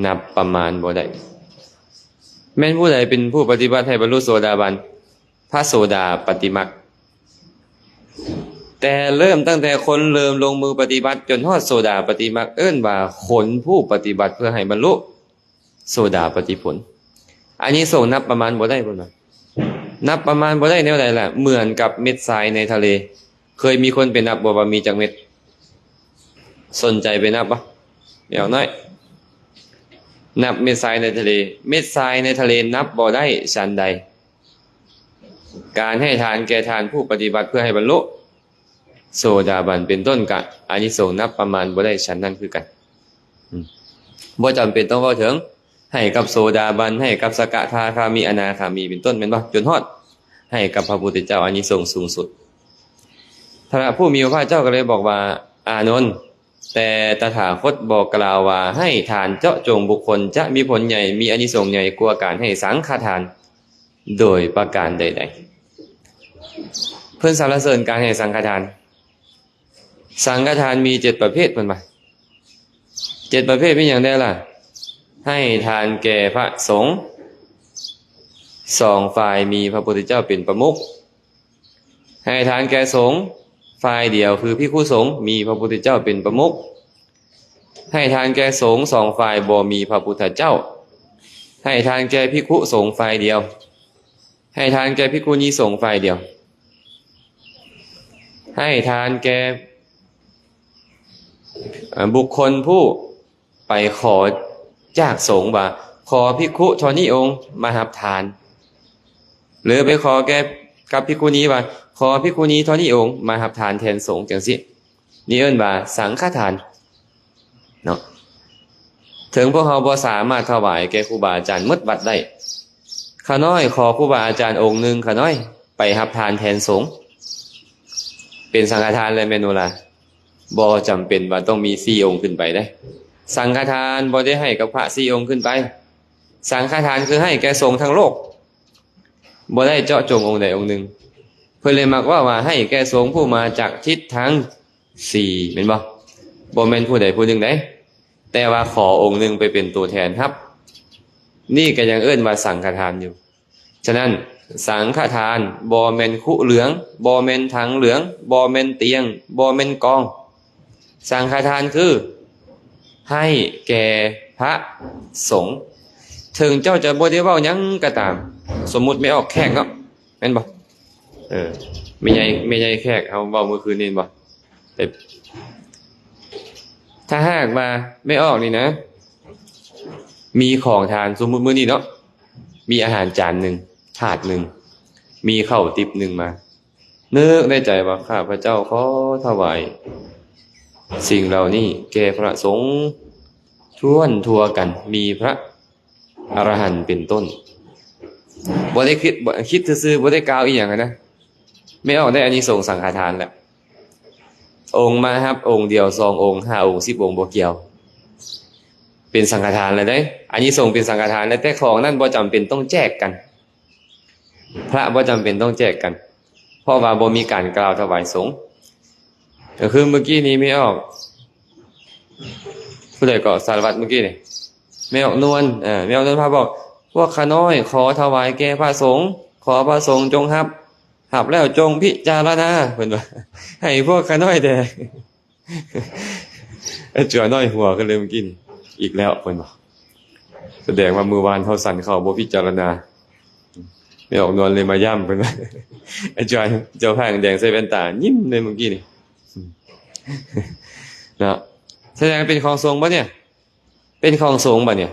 ນັບປະມານບໍ່ໄດ້. ແມ່ນຜູ້ໃດເປັນຜູ້ປະຕິບັດໃຫ້ບັນລຸໂສດາບັນ? ພະໂສດາປະຕິມັກ. ແຕ່ເລີ່ມຕັ້ງແຕ່ຄົນເລີ່ມລົງມືປະຕິບັດຈົນຮອດໂສດາປະຕິມັກ ເອີ້ນວ່າຄົນຜູ້ປະຕິບັດເພື່ອໃຫ້ບັນລຸໂສດາປະຕິຜົນ. ອານິສົງນັບປະມານບໍ່ໄດ້ ເພິ່ນວ່າ ນັບປະມານບໍ່ໄດ້ແນວໃດລະ? ເໝືອນກັບເມັດຊາຍໃນທະເລ. ເຄີຍມີຄົນໄປນັບບໍ່ວ່າມີຈັກເມັດ? ສົນໃຈໄປນັບບໍ່? ຢ່າງໜ້ອຍ ນັບເມັດຊາຍໃນທະເລ. ເມັດຊາຍໃນທະເລນັບບໍ່ໄດ້ ສັນໃດ ການໃຫ້ທານແກ່ທ່ານຜູ້ປະຕິບັດເພື່ອໃຫ້ບັນລຸໂສດາບັນເປັນຕົ້ນ ກະອານິສົງນັບປະມານບໍ່ໄດ້ ສັນນັ້ນຄືກັນ. ອືມ ບໍ່ຈຳເປັນຕ້ອງເວົ້າເຖິງ ໃຫ້ກັບໂສດາບັນ ໃຫ້ກັບສະກະທາຄາມີ ອະນາຄາມີ ເປັນຕົ້ນ ແມ່ນບໍ່? ຈົນຮອດໃຫ້ກັບພະພຸດທະເຈົ້າ ອານິສົງສູງສຸດ. ພະຜູ້ມີພະພາກເຈົ້າກໍເລີຍບອກວ່າ ອານົນ ແຕ່ຕະຖາຄົດບໍ່ກ່າວວ່າໃຫ້ທານເຈາະຈົງບຸກຄົນຈະມີຜົນໃຫຍ່ ມີອານິສົງໃຫຍ່ກວ່າການໃຫ້ສັງຄະທານໂດຍປະການໃດໆ. ເພິ່ນສັນລະເສີນການໃຫ້ສັງຄະທານ. ສັງຄະທານມີເຈັດປະເພດ ເພິ່ນວ່າ ເຈັດປະເພດມີຫຍັງແດ່ລະ? ໃຫ້ທານແກ່ພະສົງ ສອງຝ່າຍມີພະພຸດທະເຈົ້າເປັນປະມຸກ. ໃຫ້ທານແກ່ສົງ ຝ່າຍດຽວຄືພິກຂຸສົງ ມີພະພຸດທະເຈົ້າເປັນປະມຸກ. ໃຫ້ທານແກ່ສົງສອງຝ່າຍບໍ່ມີພະພຸດທະເຈົ້າ. ໃຫ້ທານແກ່ພິກຂຸສົງຝ່າຍດຽວ. ໃຫ້ທານແກ່ພິກຂຸນີສົງຝ່າຍດຽວ. ໃຫ້ທານແກ່ ເອີ ບຸກຄົນຜູ້ ໄປຂໍຈາກສົງວ່າ ຂໍພິກຂຸເທົ່ານີ້ອົງມາຮັບທານ ຫຼືໄປຂໍແກ່ກັບພິກຂຸນີວ່າ ຂໍພິກຂຸນີເທົ່ານີ້ອົງມາຮັບທານແທນສົງ ຈັ່ງຊີ້. ນີ້ເອີ້ນວ່າສັງຄະທານເນາະ. ເຖິງພວກເຮົາບໍ່ສາມາດຖວາຍແກ່ຄູບາອາຈານໝົດວັດໄດ້ ຂ້ານ້ອຍຂໍຄູບາອາຈານອົງໜຶ່ງ ຂ້ານ້ອຍໄປຮັບທານແທນສົງ ເປັນສັງຄະທານແລ້ວແມ່ນບໍ່ລະ? ບໍ່ຈຳເປັນວ່າຕ້ອງມີສີ່ອົງຂຶ້ນໄປເດ້. ສັງຄະທານບໍ່ໄດ້ໃຫ້ກັບພະສີ່ອົງຂຶ້ນໄປ. ສັງຄະທານຄືໃຫ້ແກ່ສົງທັງໂລກ ບໍ່ໄດ້ເຈາະຈົງອົງໃດອົງໜຶ່ງ. ເພິ່ນເລີຍມັກເວົ້າວ່າ ໃຫ້ແກ່ສົງຜູ້ມາຈາກທິດທັງສີ່ ແມ່ນບໍ່? ບໍ່ແມ່ນຜູ້ໃດຜູ້ໜຶ່ງໃດ ແຕ່ວ່າຂໍອົງໜຶ່ງໄປເປັນຕົວແທນຮັບ. ນີ້ກໍຍັງເອີ້ນວ່າສັງຄະທານຢູ່. ສະນັ້ນ ສັງຄະທານບໍ່ແມ່ນຄຸເຫຼືອງ, ບໍ່ແມ່ນຖັງເຫຼືອງ, ບໍ່ແມ່ນຕຽງ, ບໍ່ແມ່ນກອງ. ສັງຄະທານຄືໃຫ້ແກ່ພະສົງ. ເຖິງເຈົ້າຈະບໍ່ໄດ້ເວົ້າຫຍັງກໍຕາມ, ສົມມຸດແມ່ອອກແຂກເນາະ, ແມ່ນບໍ່? ເອີ ແມ່ໃຫຍ່, ແມ່ໃຫຍ່ແຂກເຮົາເວົ້າມື້ຄືນນີ້ແມ່ນບໍ່? ແຕ່ຖ້າຫາກວ່າແມ່ອອກນີ້ນະ ມີຂອງທານ, ສົມມຸດມື້ນີ້ເນາະ, ມີອາຫານຈານໜຶ່ງ, ຖາດໜຶ່ງ, ມີເຂົ້າຕິບໜຶ່ງມາ, ນຶກໃນໃຈວ່າ ຂ້າພະເຈົ້າຂໍຖວາຍສິ່ງເຫຼົ່ານີ້ແກ່ພະສົງຖ້ວນທົ່ວກັນ, ມີພະອະລະຫັນເປັນຕົ້ນ. ບໍ່ໄດ້ຄິດ, ຄິດຊື່ໆ, ບໍ່ໄດ້ກ່າວອີ່ຫຍັງນະ, ແມ່ອອກໄດ້ອານິສົງສັງຄະທານແລ້ວ. ອົງມາຮັບອົງດຽວ, ສອງອົງ, ຫ້າອົງ, ສິບອົງ, ບໍ່ກ່ຽວ. ເປັນສັງຄະທານແລ້ວເດ້ ອານິສົງເປັນສັງຄະທານແລ້ວ ແຕ່ຂອງນັ້ນບໍ່ຈຳເປັນຕ້ອງແຈກກັນ ພະບໍ່ຈຳເປັນຕ້ອງແຈກກັນ ເພາະວ່າບໍ່ມີການກ່າວຖວາຍສົງ. ກໍຄືເມື່ອກີ້ນີ້ແມ່ອອກ ຜູ້ໃດກໍສາລະວັດເມື່ອກີ້ນີ້ ແມ່ອອກນວນ ເອີ ແມ່ອອກນວນພາບອກ ພວກຂ້ານ້ອຍຂໍຖວາຍແກ່ພະສົງ ຂໍພະສົງຈົ່ງຮັບ ຮັບແລ້ວຈົ່ງພິຈາລະນາ ເພິ່ນວ່າ ໃຫ້ພວກຂ້ານ້ອຍແດ່. ອາຈົວນ້ອຍຫົວຂຶ້ນເລີຍເມື່ອກີ້ນີ້ ອີກແລ້ວເພິ່ນວ່າ ສະແດງວ່າມື້ວານເຮົາສັນເຂົ້າບໍ່ພິຈາລະນາ ແມ່ອອກນວນເລີຍມາຢ້ຳເພິ່ນວ່າ ອາຈານເຈົ້າຜ້າແດງໃສ່ແວ່ນຕາ ຍິ້ມເລີຍເມື່ອກີ້ນີ້ເນາະ. ສະແດງເປັນຂອງສົງບໍ່ເນຍ? ເປັນຂອງສົງບໍ່ເນຍ?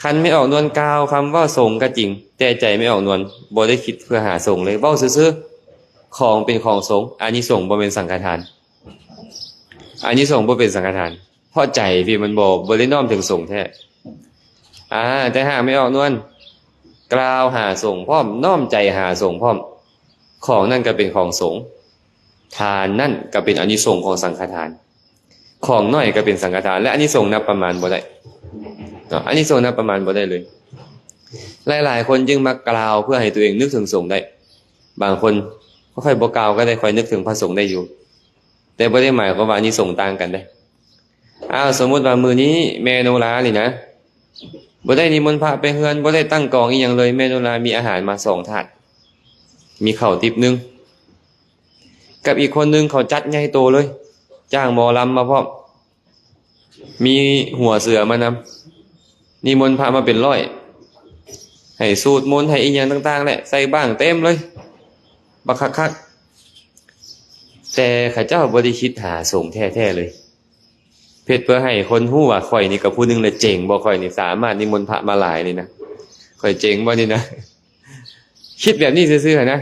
ຄັນແມ່ອອກນວນກ່າວຄຳເວົ້າສົງກໍຈິງ ແຕ່ໃຈແມ່ອອກນວນບໍ່ໄດ້ຄິດເພື່ອຫາສົງເລີຍ ເວົ້າຊື່ໆ ຂອງເປັນຂອງສົງ ອານິສົງບໍ່ແມ່ນສັງຄະທານ ອານິສົງບໍ່ເປັນສັງຄະທານ ເພາະໃຈທີ່ມັນບໍ່ ບໍ່ໄດ້ນ້ອມເຖິງສົງແທ້. ອາ ແຕ່ຫາກແມ່ອອກນວນກ່າວຫາສົງພ້ອມ ນ້ອມໃຈຫາສົງພ້ອມ ຂອງນັ້ນກໍເປັນຂອງສົງ ທານນັ້ນກໍເປັນອານິສົງຂອງສັງຄະທານ ຂອງໜ້ອຍກໍເປັນສັງຄະທານ ແລະ ອານິສົງນັບປະມານບໍ່ໄດ້ເນາະ ອານິສົງນັບປະມານບໍ່ໄດ້ເລີຍ. ຫຼາຍໆຄົນຈຶ່ງມັກກ່າວເພື່ອໃຫ້ຕົວເອງນຶກເຖິງສົງໄດ້ ບາງຄົນ ຂ້ອຍບໍ່ກ່າວກໍໄດ້ ຂ້ອຍນຶກເຖິງພະສົງໄດ້ຢູ່ ແຕ່ບໍ່ໄດ້ໝາຍຄວາມວ່າອານິສົງຕ່າງກັນເດ້. ອ້າວ ສົມມຸດວ່າມື້ນີ້ແມ່ໂນລານີ້ນະ ບໍ່ໄດ້ນິມົນພະໄປເຮືອນ ບໍ່ໄດ້ຕັ້ງກອງອີ່ຫຍັງເລີຍ ແມ່ໂນລາມີອາຫານມາສອງຖາດ ມີເຂົ້າຕິບໜຶ່ງ ກັບອີກຄົນໜຶ່ງເຂົາຈັດໃຫຍ່ໂຕເລີຍ ຈ້າງໝໍລຳມາພ້ອມ ມີຫົວເສືອມານຳ ນິມົນພະມາເປັນຮ້ອຍ ໃຫ້ສູດມົນ ໃຫ້ອີ່ຫຍັງຕ່າງໆແຫຼະ ໃສ່ບ້າງເຕັມເລີຍ ບັກຄັກໆ ແຕ່ເຂົາເຈົ້າບໍ່ໄດ້ຄິດຫາສົງແທ້ໆເລີຍ ເຮັດເພື່ອໃຫ້ຄົນຮູ້ວ່າຂ້ອຍນີ້ກໍຜູ້ໜຶ່ງລະເຈັງບໍ່ ຂ້ອຍນີ້ສາມາດນິມົນພະມາຫຼາຍນີ້ນະ ຂ້ອຍເຈັງບໍ່ນີ້ນະ ຄິດແບບນີ້ຊື່ໆຫັ້ນນະ.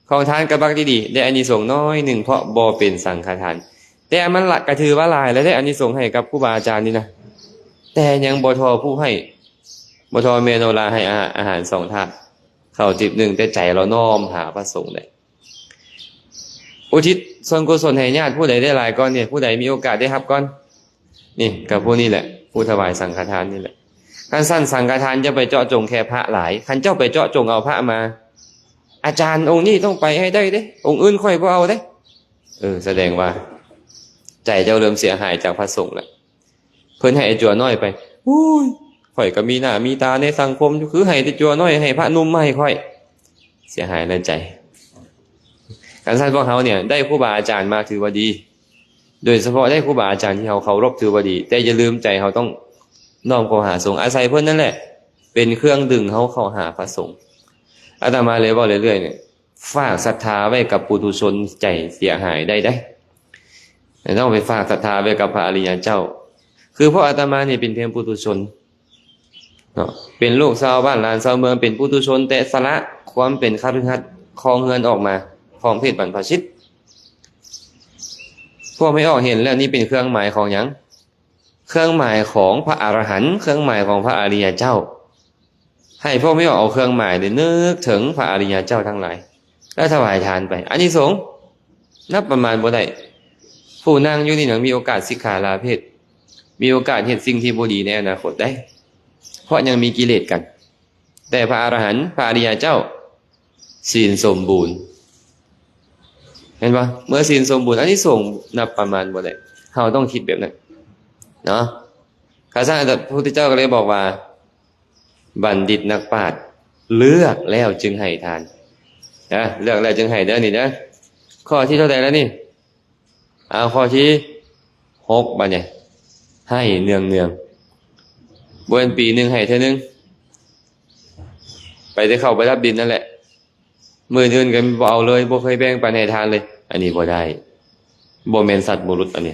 ຂອງທານກໍບັກດີໆ ໄດ້ອານິສົງໜ້ອຍໜຶ່ງ ເພາະບໍ່ເປັນສັງຄະທານ ແຕ່ມັນລະກໍຖືວ່າຫຼາຍແລ້ວເດ້ ອານິສົງໃຫ້ກັບຄູບາອາຈານນີ້ນະ ແຕ່ຍັງບໍ່ທໍ່ຜູ້ໃຫ້ ບໍ່ທໍ່ແມ່ໂນລາໃຫ້ອາ ອາຫານສອງຖາດ ເຂົ້າຕິບໜຶ່ງ ແຕ່ໃຈລາວນ້ອມຫາພະສົງໄດ້ ອຸທິດສ່ວນກຸສົນໃຫ້ຍາດຜູ້ໃດໄດ້ຫຼາຍກ່ອນນີ້ ຜູ້ໃດມີໂອກາດໄດ້ຮັບກ່ອນ ນີ້ກໍຜູ້ນີ້ແຫຼະ ຜູ້ຖວາຍສັງຄະທານນີ້ແຫຼະ. ຄັນຊັ້ນສັງຄະທານຢ່າໄປເຈາະຈົງແຄ່ພະຫຼາຍ ຄັນເຈົ້າໄປເຈາະຈົງເອົາພະມາ ອາຈານອົງນີ້ຕ້ອງໄປໃຫ້ໄດ້ເດ້ ອົງອື່ນຂ້ອຍບໍ່ເອົາເດ້ ເອີ ສະແດງວ່າໃຈເຈົ້າເລີ່ມເສຍຫາຍຈາກພະສົງແລ້ວ. ເພິ່ນໃຫ້ໄອ້ຈົວນ້ອຍໄປ ໂອ້ຍ ຂ້ອຍກໍມີໜ້າມີຕາໃນສັງຄົມຢູ່ ຄືໃຫ້ແຕ່ຈົວນ້ອຍ ໃຫ້ພະໜຸ່ມມາໃຫ້ຂ້ອຍ ເສຍຫາຍໃນໃຈ. ຄັນຊັ້ນພວກເຮົານີ້ໄດ້ຄູບາອາຈານມາຖືວ່າດີ ໂດຍສະເພາະໄດ້ຄູບາອາຈານທີ່ເຮົາເຄົາລົບຖືວ່າດີ ແຕ່ຢ່າລືມໃຈເຮົາຕ້ອງນ້ອມເຂົ້າຫາສົງ ອາໄສເພິ່ນນັ້ນແຫຼະເປັນເຄື່ອງດຶງເຮົາເຂົ້າຫາພະສົງ. ອາດຕະມາເລີຍເວົ້າເລື້ອຍໆນີ້ ຝາກສັດທາໄວ້ກັບປຸຖຸຊົນໃຈເສຍຫາຍໄດ້ເດ້ ຕ້ອງໄປຝາກສັດທາໄວ້ກັບພະອະລິຍະເຈົ້າ. ຄືພວກອາດຕະມານີ້ເປັນພຽງປຸຖຸຊົນເນາະ ເປັນລູກຊາວບ້ານຫຼານຊາວເມືອງ ເປັນປຸຖຸຊົນ ແຕ່ສະຫຼະຄວາມເປັນຄະລືຫັດຄອງເຮືອນອອກມາຄອງເພດບັນພະຊິດ. ພວກແມ່ອອກເຫັນແລ້ວນີ້ເປັນເຄື່ອງໝາຍຂອງຫຍັງ? ເຄື່ອງໝາຍຂອງພະອະລະຫັນ ເຄື່ອງໝາຍຂອງພະອະລິຍະເຈົ້າ. ໃຫ້ພວກແມ່ອອກເອົາເຄື່ອງໝາຍນີ້ນຶກເຖິງພະອະລິຍະເຈົ້າທັງຫຼາຍ ແລ້ວຖວາຍທານໄປ ອານິສົງນັບປະມານບໍ່ໄດ້. ຜູ້ນັ່ງຢູ່ນີ້ຍັງມີໂອກາດສິກຂາລາເພດ ມີໂອກາດເຮັດສິ່ງທີ່ບໍ່ດີໃນອະນາຄົດໄດ້ ເພາະຍັງມີກິເລດກັນ. ແຕ່ພະອະລະຫັນ ພະອະລິຍະເຈົ້າ ສີນສົມບູນ ເຫັນບໍ່? ເມື່ອສີນສົມບູນ ອານິສົງນັບປະມານບໍ່ໄດ້. ເຮົາຕ້ອງຄິດແບບນັ້ນເນາະ. ພະສາ ພະພຸດທະເຈົ້າກໍເລີຍບອກວ່າ ບັນດິດນັກປາດເລືອກແລ້ວຈຶ່ງໃຫ້ທານ ນະ ເລືອກແລ້ວຈຶ່ງໃຫ້ເດີ ນີ້ເດີ. ຂໍ້ທີເທົ່າໃດແລ້ວນີ້? ເອົາ ຂໍ້ທີຫົກ ບາດນີ້ ໃຫ້ເນືອງໆ ບໍ່ແມ່ນປີໜຶ່ງໃຫ້ເທື່ອໜຶ່ງ ໄປແຕ່ເຂົ້າປະດັບດິນນັ້ນແຫຼະ ມື້ອື່ນກໍບໍ່ເອົາເລີຍ ບໍ່ເຄີຍແບ່ງປັນໃຫ້ທານເລີຍ ອັນນີ້ບໍ່ໄດ້ ບໍ່ແມ່ນສັດບຸລຸດ. ອັນນີ້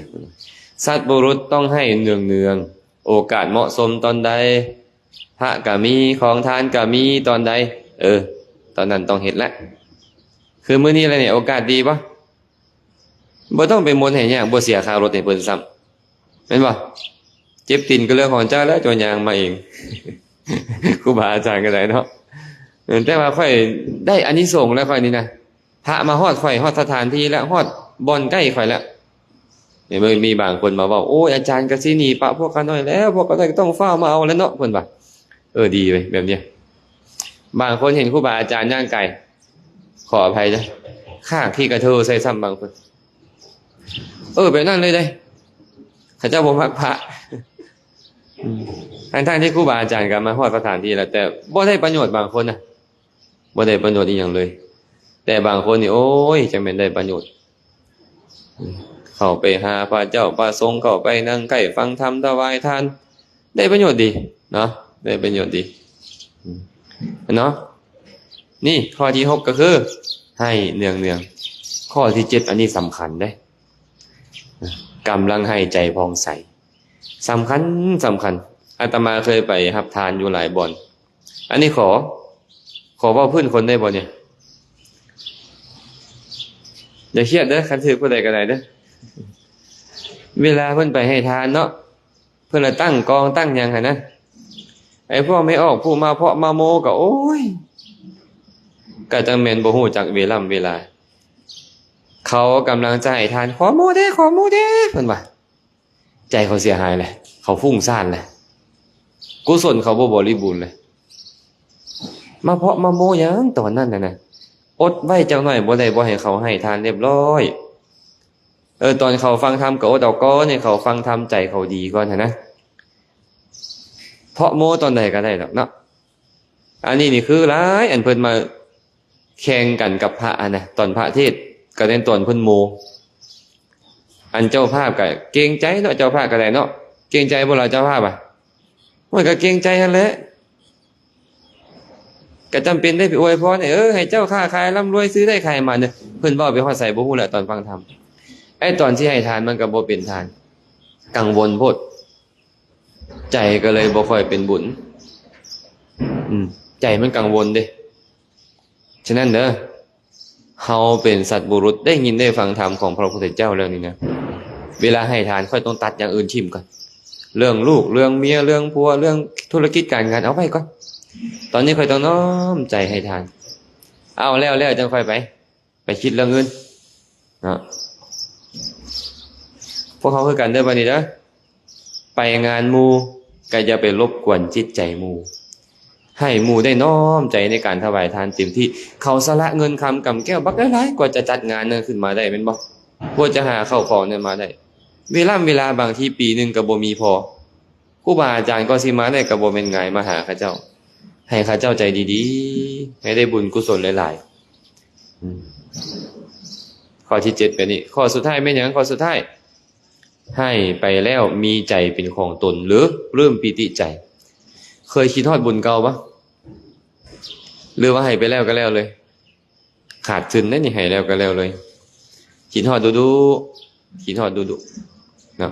ສັດບຸລຸດຕ້ອງໃຫ້ເນືອງໆ ໂອກາດເໝາະສົມຕອນໃດ ພະກໍມີ ຂອງທານກໍມີຕອນໃດ ເອີ ຕອນນັ້ນຕ້ອງເຮັດແຫຼະ. ຄືມື້ນີ້ລະນີ້ ໂອກາດດີບໍ່? ບໍ່ຕ້ອງໄປໝົນໃຫ້ຍາກ ບໍ່ເສຍຄ່າລົດໃຫ້ເພິ່ນຊ້ຳ ແມ່ນບໍ່? ເຈັບຕີນກໍເລື່ອງຂອງເຈົ້າແລ້ວ ເຈົ້າຍ່າງມາເອງ ຄູບາອາຈານກໍໄດ້ເນາະ. ແຕ່ວ່າຂ້ອຍໄດ້ອານິສົງແລ້ວ ຂ້ອຍນີ້ນະ ພະມາຮອດຂ້ອຍ ຮອດສະຖານທີ່ແລ້ວ ຮອດບ່ອນໃກ້ຂ້ອຍແລ້ວ ນີ້ ມີບາງຄົນມາເວົ້າ ໂອ້ຍ ອາຈານກະຊິໜີປະພວກຂ້ານ້ອຍແລ້ວ ພວກຂ້ານ້ອຍກະຕ້ອງຟ້າວມາເອົາແລ້ວເນາະ ເພິ່ນວ່າ. ເອີ ດີເວີຍ ແບບນີ້. ບາງຄົນເຫັນຄູບາອາຈານຍ່າງໄກ ຂໍອະໄພເດີ ຂ້າງຂີ້ກະເທີໃສ່ຊ້ຳບາງຄົນ. ເອີ ແບບນັ້ນເລີຍເດ້ ເຂົາເຈົ້າບໍ່ມັກພະ. ອືມ ທັງໆທີ່ຄູບາອາຈານກະມາຮອດສະຖານທີ່ແລ້ວ ແຕ່ບໍ່ໄດ້ປະໂຫຍດ ບາງຄົນນະ ບໍ່ໄດ້ປະໂຫຍດອີ່ຫຍັງເລີຍ. ແຕ່ບາງຄົນນີ້ ໂອ້ຍ ຈັ່ງແມ່ນໄດ້ປະໂຫຍດ ເຂົ້າໄປຫາພະເຈົ້າພະສົງ ເຂົ້າໄປນັ່ງໃກ້ຟັງທຳ ຖວາຍທານ ໄດ້ປະໂຫຍດດີເນາະ ໄດ້ປະໂຫຍດດີເນາະ. ນີ້ຂໍ້ທີຫົກ ກໍຄືໃຫ້ເນືອງໆ. ຂໍ້ທີເຈັດ ອັນນີ້ສຳຄັນເດ້ ກຳລັງໃຫ້ໃຈຜ່ອງໃສ ສຳຄັນ ສຳຄັນ. ອາດຕະມາເຄີຍໄປຮັບທານຢູ່ຫຼາຍບ່ອນ. ອັນນີ້ຂໍ ຂໍເວົ້າພື້ນຄົນໄດ້ບໍ່ນີ້? ຢ່າຄຽດເດີ ຄັນຖືກຜູ້ໃດກໍໄດ້ເດີ. ເວລາເພິ່ນໄປໃຫ້ທານເນາະ ເພິ່ນລະຕັ້ງກອງຕັ້ງຫຍັງຫັ້ນນະ ໄອ້ພວກແມ່ອອກຜູ້ມາເພາະມາໂມກໍ ໂອ້ຍ ກະຈັງແມ່ນບໍ່ຮູ້ຈັກເວລ່ຳເວລາ. ເຂົາກຳລັງຈະໃຫ້ທານ ຂໍໂມແດ່ ຂໍໂມແດ່ ເພິ່ນວ່າ. ໃຈເຂົາເສຍຫາຍແຫຼະ ເຂົາຟຸ້ງສ້ານແຫຼະ ກຸສົນເຂົາບໍ່ບໍລິບູນເລີຍ. ມາເພາະມາໂມຫຍັງຕອນນັ້ນນະ ອົດໄວ້ຈັກໜ້ອຍບໍ່ໄດ້ບໍ່ໃຫ້ເຂົາໃຫ້ທານຮຽບຮ້ອຍ. ເອີ ຕອນເຂົາຟັງທຳກໍອົດເອົາກ່ອນ ໃຫ້ເຂົາຟັງທຳໃຈເຂົາດີກ່ອນຫັ້ນນະ ເພາະໂມຕອນໃດກໍໄດ້ດອກເນາະ. ອັນນີ້ນີ້ຄືຫຼາຍ ອັນເພິ່ນມາແຂ່ງກັນກັບພະຫັ້ນນະ ຕອນພະເທດ ກໍແມ່ນຕອນເພິ່ນໂມ. ອັນເຈົ້າພາບກໍເກງໃຈເນາະ ເຈົ້າພາບກໍໄດ້ເນາະ ເກງໃຈບໍ່ລະເຈົ້າພາບອະ? ໂອ້ຍ ກໍເກງໃຈຫັ້ນແຫຼະ ກໍຈຳເປັນໄດ້ໄປອວຍພອນໃຫ້ ເອີ ໃຫ້ເຈົ້າຄ້າຂາຍລ່ຳລວຍ ຊື້ໄດ້ຂາຍໝານເດີ. ເພິ່ນເວົ້າໄປຮອດໃສບໍ່ຮູ້ແຫຼະ ຕອນຟັງທຳ. ໄອ້ຕອນຊິໃຫ້ທານມັນກໍບໍ່ເປັນທານ ກັງວົນໂພດ ໃຈກໍເລີຍບໍ່ຄ່ອຍເປັນບຸນ. ອືມ ໃຈມັນກັງວົນເດ້. ສະນັ້ນເດີ ເຮົາເປັນສັດບຸລຸດ ໄດ້ຍິນໄດ້ຟັງທຳຂອງພະພຸດທະເຈົ້າແລ້ວນີ້ນະ ເວລາໃຫ້ທານຂ້ອຍຕ້ອງຕັດຢ່າງອື່ນຖິ້ມກ່ອນ ເລື່ອງລູກ ເລື່ອງເມຍ ເລື່ອງຜົວ ເລື່ອງທຸລະກິດການງານເອົາໄວ້ກ່ອນ. ຕອນນີ້ຂ້ອຍຕ້ອງນ້ອມໃຈໃຫ້ທານ ເອົາແລ້ວໆ ຈັ່ງຄ່ອຍໄປ ໄປຄິດເລື່ອງອື່ນເນາະ. ພວກເຮົາຄືກັນເດີ ບັດນີ້ເດີ ໄປງານໝູ່ກໍຢ່າໄປລົບກວນຈິດໃຈໝູ່ ໃຫ້ໝູ່ໄດ້ນ້ອມໃຈໃນການຖວາຍທານເຕັມທີ່. ເຂົາສະລະເງິນຄຳກຳແກ້ວບັກຫຼາຍໆ ກວ່າຈະຈັດງານນັ້ນຂຶ້ນມາໄດ້ແມ່ນບໍ່? ກວ່າຈະຫາເຂົ້າຂອງນັ້ນມາໄດ້ ເວລາເວລາບາງທີປີໜຶ່ງກໍບໍ່ມີພໍ. ຄູບາອາຈານກໍຊິມາໄດ້ກໍບໍ່ແມ່ນງ່າຍ ມາຫາເຂົາເຈົ້າ ໃຫ້ເຂົາເຈົ້າໃຈດີໆ ໃຫ້ໄດ້ບຸນກຸສົນຫຼາຍໆ. ອືມ ຂໍ້ທີເຈັດແບບນີ້. ຂໍ້ສຸດທ້າຍແມ່ນຫຍັງ? ຂໍ້ສຸດທ້າຍ ໃຫ້ໄປແລ້ວມີໃຈເປັນຂອງຕົນ ຫຼື ປຶ້ມປີຕິໃຈ. ເຄີຍຄິດຮອດບຸນເກົ່າບໍ່? ຫຼືວ່າໃຫ້ໄປແລ້ວກໍແລ້ວເລີຍ? ຂາດທຶນເດ້ນີ້ ໃຫ້ແລ້ວກໍແລ້ວເລີຍ. ຄິດຮອດດຸໆ ຄິດຮອດດຸໆເນາະ.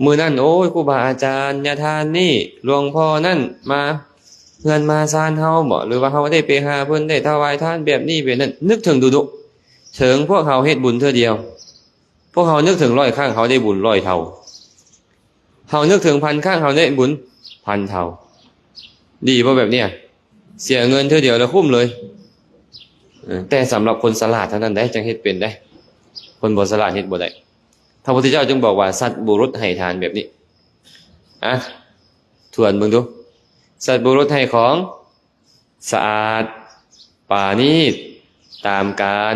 ມື້ນັ້ນ ໂອ້ຍ ຄູບາອາຈານ ຍາທ່ານນີ້ ຫຼວງພໍ່ນັ້ນມາເຮືອນມາຊານເຮົາບໍ ຫຼືວ່າເຮົາໄດ້ໄປຫາເພິ່ນ ໄດ້ຖວາຍທານແບບນີ້ແບບນັ້ນ ນຶກເຖິງດຸໆ ເຖິງພວກເຮົາເຮັດບຸນເທື່ອດຽວ ພວກເຮົານຶກເຖິງຮ້ອຍຄັ້ງ ເຮົາໄດ້ບຸນຮ້ອຍເທົ່າ. ເຮົານຶກເຖິງພັນຄັ້ງ ເຮົາໄດ້ບຸນພັນເທົ່າ. ດີບໍ່ແບບເນີ້ຍ? ເສຍເງິນເທື່ອດຽວແລ້ວຄຸ້ມເລີຍ. ເອີ ແຕ່ສຳລັບຄົນສະຫຼາດເທົ່ານັ້ນໃດ ຈັ່ງເຮັດເປັນໃດ ຄົນບໍ່ສະຫຼາດເຮັດບໍ່ໄດ້. ພະພຸດທະເຈົ້າຈຶ່ງບອກວ່າ ສັດບຸລຸດໃຫ້ທານແບບນີ້. ອະ ທວນເບິ່ງດູ ສັດບຸລຸດໃຫ້ຂອງ ສະອາດ ປານີດ ຕາມການ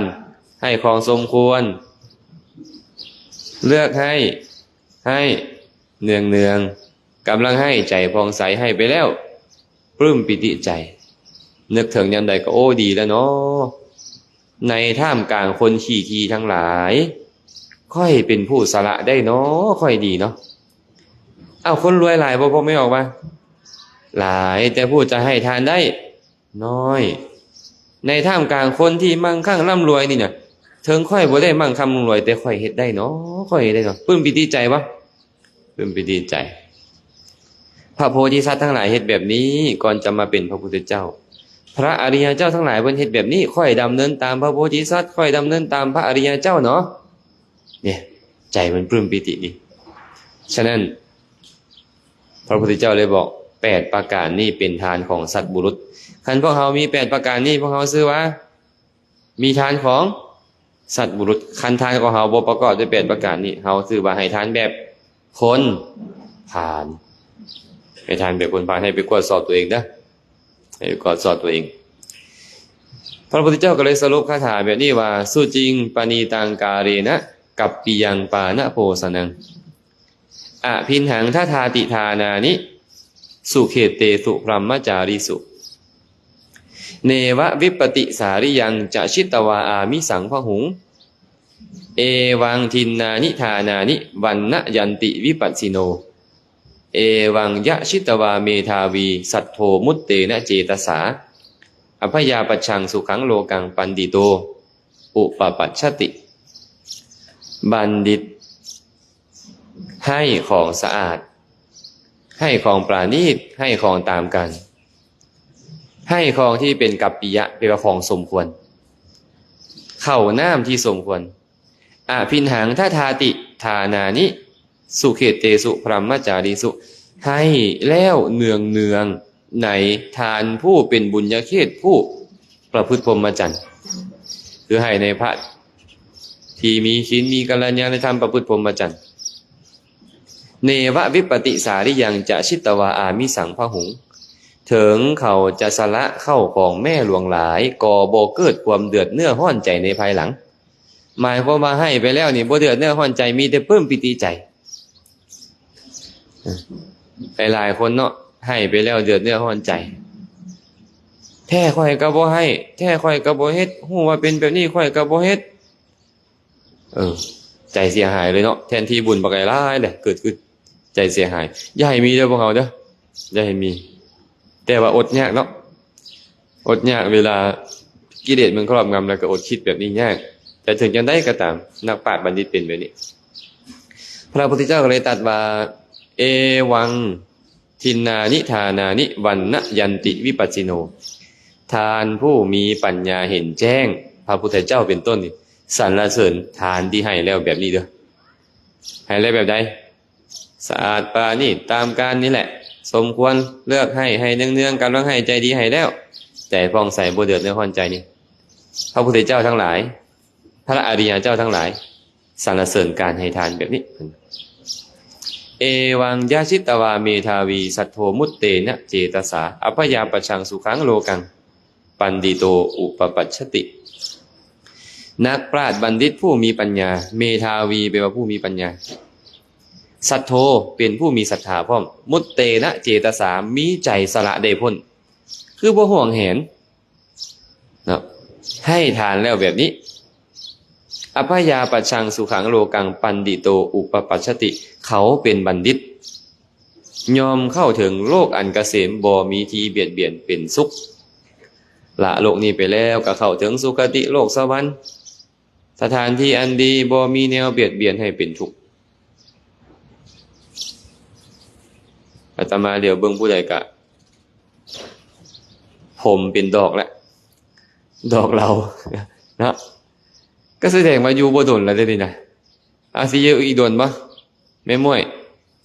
ໃຫ້ຂອງສົມຄວນ ເລືອກໃຫ້ ໃຫ້ເນືອງໆ ກຳລັງໃຫ້ໃຈຜ່ອງໃສ ໃຫ້ໄປແລ້ວປຶ້ມປີຕິໃຈ. ນຶກເຖິງຍາມໃດກໍ ໂອ້ ດີແລ້ວເນາະ. ໃນທ່າມກາງຄົນຂີ້ຖີ່ທັງຫຼາຍ ຂ້ອຍເປັນຜູ້ສະຫຼະໄດ້ເນາະ ຂ້ອຍດີເນາະ. ເອົ້າ ຄົນລວຍຫຼາຍບໍ່ ພວກແມ່ອອກວ່າ ຫຼາຍ ແຕ່ຜູ້ຈະໃຫ້ທານໄດ້ນ້ອຍ. ໃນທ່າມກາງຄົນທີ່ມັ່ງຄັ່ງລ່ຳລວຍນີ້ນະ ເຖິງຂ້ອຍບໍ່ໄດ້ມັ່ງຄັ່ງລ່ຳລວຍ ແຕ່ຂ້ອຍເຮັດໄດ້ເນາະ ຂ້ອຍເຮັດໄດ້ເນາະ. ປຶ້ມປີຕິໃຈບໍ່? ປຶ້ມປີຕິໃຈ. ພະໂພທິສັດທັງຫຼາຍເຮັດແບບນີ້ ກ່ອນຈະມາເປັນພະພຸດທະເຈົ້າ. ພະອະລິຍະເຈົ້າທັງຫຼາຍເພິ່ນເຮັດແບບນີ້ ຂ້ອຍດຳເນີນຕາມພະໂພທິສັດ ຂ້ອຍດຳເນີນຕາມພະອະລິຍະເຈົ້າເນາະ. ນີ້ ໃຈມັນປຶ້ມປີຕິນີ້. ສະນັ້ນ ພະພຸດທະເຈົ້າເລີຍບອກ ແປດປະການນີ້ເປັນທານຂອງສັດບຸລຸດ. ຄັນພວກເຮົາມີແປດປະການນີ້ ພວກເຮົາຊື່ວ່າມີທານຂອງ ສັດບຸລຸດ. ຄັນທານຂອງເຮົາບໍ່ປະກອບດ້ວຍແປດປະການນີ້ ເຮົາຖືວ່າໃຫ້ທານແບບຄົນພານ, ໃຫ້ທານແບບຄົນພານ. ໃຫ້ໄປກວດສອບຕົວເອງເດີ, ໃຫ້ໄປກວດສອບຕົວເອງ. ພະພຸດທະເຈົ້າກໍເລີຍສະຫຼຸບຄາຖາແບບນີ້ວ່າ ສຸຈິງປະນີຕັງກາເລນະ ກັບປິຍັງປານະໂພຊະນັງ ອະພິນຫັງທັດຖາຕິທານານິ ສຸເຂເຕສຸບຣະມະຈາຣິສຸ ເນວະວິປະຕິສາລິຍັງ ຈະຊິດຕະວາອາມິສັງພະຫຸງ ເອວັງທິນນານິທານານິ ວັນນະຍັນຕິວິປັດສິໂນ ເອວັງຍະຊິດຕະວາເມທາວີ ສັດໂທມຸດເຕນະເຈຕະສາ ອະພະຍາປັດຊັງສຸຂັງໂລກັງ ປັນດິໂຕ ອຸປະປັດຊະຕິ. ບັນດິດໃຫ້ຂອງສະອາດ, ໃຫ້ຂອງປານີດ, ໃຫ້ຂອງຕາມການ, ໃຫ້ຂອງທີ່ເປັນກັບປິຍະ ແປວ່າຂອງສົມຄວນ, ເຂົ້ານ້ຳທີ່ສົມຄວນ. ອະພິນຫັງທັດຖາຕິທານານິ ສຸເຂເຕສຸພຣະມະຈາຣິສຸ ໃຫ້ແລ້ວເນືອງໆໃນທານຜູ້ເປັນບຸນຍະເຂດ ຜູ້ປະພຶດພົມມະຈັນ, ຄືໃຫ້ໃນພະທີ່ມີສິນ ມີກັນລະຍານະທຳ ປະພຶດພົມມະຈັນ. ເນວະວິປະຕິສາລິຍັງ ຈະຊິດຕະວາອາມິສັງພະຫຸງ ເຖິງເຂົາຈະສະລະເຂົ້າຂອງແມ້ຫຼວງຫຼາຍ ກໍບໍ່ເກີດຄວາມເດືອດເນື້ອຮ້ອນໃຈໃນພາຍຫຼັງ. ໝາຍຄວາມວ່າໃຫ້ໄປແລ້ວນີ້ ບໍ່ເດືອດເນື້ອຮ້ອນໃຈ, ມີແຕ່ປຶ້ມປີຕິໃຈ. ຫຼາຍໆຄົນເນາະ ໃຫ້ໄປແລ້ວເດືອດເນື້ອຮ້ອນໃຈ, ແທ້ຂ້ອຍກໍບໍ່ໃຫ້, ແທ້ຂ້ອຍກໍບໍ່ເຮັດ, ຮູ້ວ່າເປັນແບບນີ້ ຂ້ອຍກໍບໍ່ເຮັດ. ເອີ ໃຈເສຍຫາຍເລີຍເນາະ, ແທນທີ່ບຸນບັກຫຼາຍໆເດ້ ເກີດຂຶ້ນ, ໃຈເສຍຫາຍ. ຢ່າໃຫ້ມີເດີພວກເຮົາເດີ, ຢ່າໃຫ້ມີ. ແຕ່ວ່າອົດຍາກເນາະ, ອົດຍາກ ເວລາກິເລດມັນຄອບງຳ ແລ້ວກໍອົດຄິດແບບນີ້ຍາກ. ແຕ່ເຖິງຈັ່ງໃດກໍຕາມ ນັກປາດບັນດິດເປັນແບບນີ້. ພະພຸດທະເຈົ້າກໍເລີຍຕັດວ່າ ເອວັງທິນນານິທານານິ ວັນນະຍັນຕິວິປັດສິໂນ. ທ່ານຜູ້ມີປັນຍາເຫັນແຈ້ງ, ພະພຸດທະເຈົ້າເປັນຕົ້ນນີ້ ສັນລະເສີນທານທີ່ໃຫ້ແລ້ວແບບນີ້ເດີ. ໃຫ້ແລ້ວແບບໃດ? ສະອາດປານີດຕາມການນີ້ແຫຼະ, ສົມຄວນ, ເລືອກໃຫ້, ໃຫ້ເນືອງໆ, ກຳລັງໃຫ້, ໃຈດີໃຫ້ແລ້ວ, ໃຈຜ່ອງໃສ, ບໍ່ເດືອດເນື້ອຮ້ອນໃຈນີ້. ພະພຸດທະເຈົ້າທັງຫຼາຍ, ພະອະລິຍະເຈົ້າທັງຫຼາຍ ສັນລະເສີນການໃຫ້ທານແບບນີ້. ເອວັງຍະຊິດຕະວາເມທາວີ ສັດໂທ ມຸດເຕນະເຈຕະສາ ອັບພະຍາປັດຊັງ ສຸຂັງໂລກັງ ປັນດິໂຕ ອຸປະປັດຊະຕິ. ນັກປາດບັນດິດຜູ້ມີປັນຍາ, ເມທາວີ ແປວ່າຜູ້ມີປັນຍາ, ສັດໂທ ເປັນຜູ້ມີສັດທາພ້ອມ, ມຸດເຕນະເຈຕະສາ ມີໃຈສະຫຼະໄດ້ພົ້ນ, ຄືບໍ່ຫວງແຫນເນາະ, ໃຫ້ທານແລ້ວແບບນີ້. ອັບພະຍາປັດຊັງ ສຸຂັງໂລກັງ ປັນດິໂຕ ອຸປະປັດຊະຕິ, ເຂົາເປັນບັນດິດ ຍ່ອມເຂົ້າເຖິງໂລກອັນກະເສມ, ບໍ່ມີທີ່ບຽດບຽນເປັນສຸກ. ລະໂລກນີ້ໄປແລ້ວກໍເຂົ້າເຖິງສຸຄະຕິໂລກສະຫວັນ, ສະຖານທີ່ອັນດີ, ບໍ່ມີແນວບຽດບຽນໃຫ້ເປັນທຸກ. ອາດຕະມາຫຼຽວເບິ່ງຜູ້ໃດກະຜົມເປັນດອກແລ້ວ, ດອກເຫຼົ້າເນາະ. ກໍສະແດງວ່າຢູ່ບໍ່ດົນແລ້ວເດ້ນີ້ນະ. ອາ ຊິຢູ່ອີກດົນບໍ່ ແມ່ໝວຍ?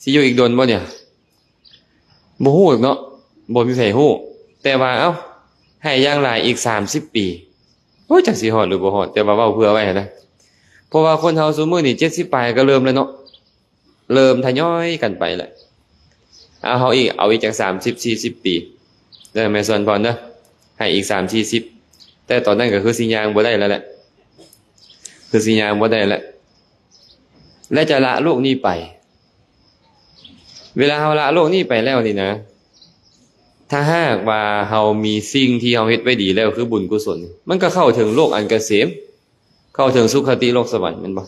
ຊິຢູ່ອີກດົນບໍ່ນີ້? ບໍ່ຮູ້ເນາະ, ບໍ່ມີໃຜຮູ້. ແຕ່ວ່າ ເອົ້າ, ໃຫ້ຢ່າງຫຼາຍອີກສາມສິບປີ. ໂອ້ຍ, ຈັກຊິຮອດຫຼືບໍ່ຮອດ, ແຕ່ວ່າເວົ້າເຜື່ອໄວ້ຫັ້ນນະ. ເພາະວ່າຄົນເຮົາຊຸມື້ນີ້ເຈັດສິບປາຍກໍເລີ່ມແລ້ວເນາະ, ເລີ່ມທະຍອຍກັນໄປແຫຼະ. ເອົາ, ເຮົາອີກ, ເອົາອີກຈັກສາມສິບ ສີ່ສິບປີເດີ ແມ່ສວນພອນເດີ, ໃຫ້ອີກສາມສີ່ສິບ. ແຕ່ຕອນນັ້ນກໍຄືຊິຍ່າງບໍ່ໄດ້ແລ້ວແຫຼະ, ຄືຊິຍ່າງບໍ່ໄດ້ແລ້ວ. ແລະຈະລະໂລກນີ້ໄປ. ເວລາເຮົາລະໂລກນີ້ໄປແລ້ວນີ້ນະ, ຖ້າຫາກວ່າເຮົາມີສິ່ງທີ່ເຮົາເຮັດໄວ້ດີແລ້ວ ຄືບຸນກຸສົນ, ມັນກໍເຂົ້າເຖິງໂລກອັນກະເສມ, ເຂົ້າເຖິງສຸຄະຕິໂລກສະຫວັນ, ແມ່ນບໍ່?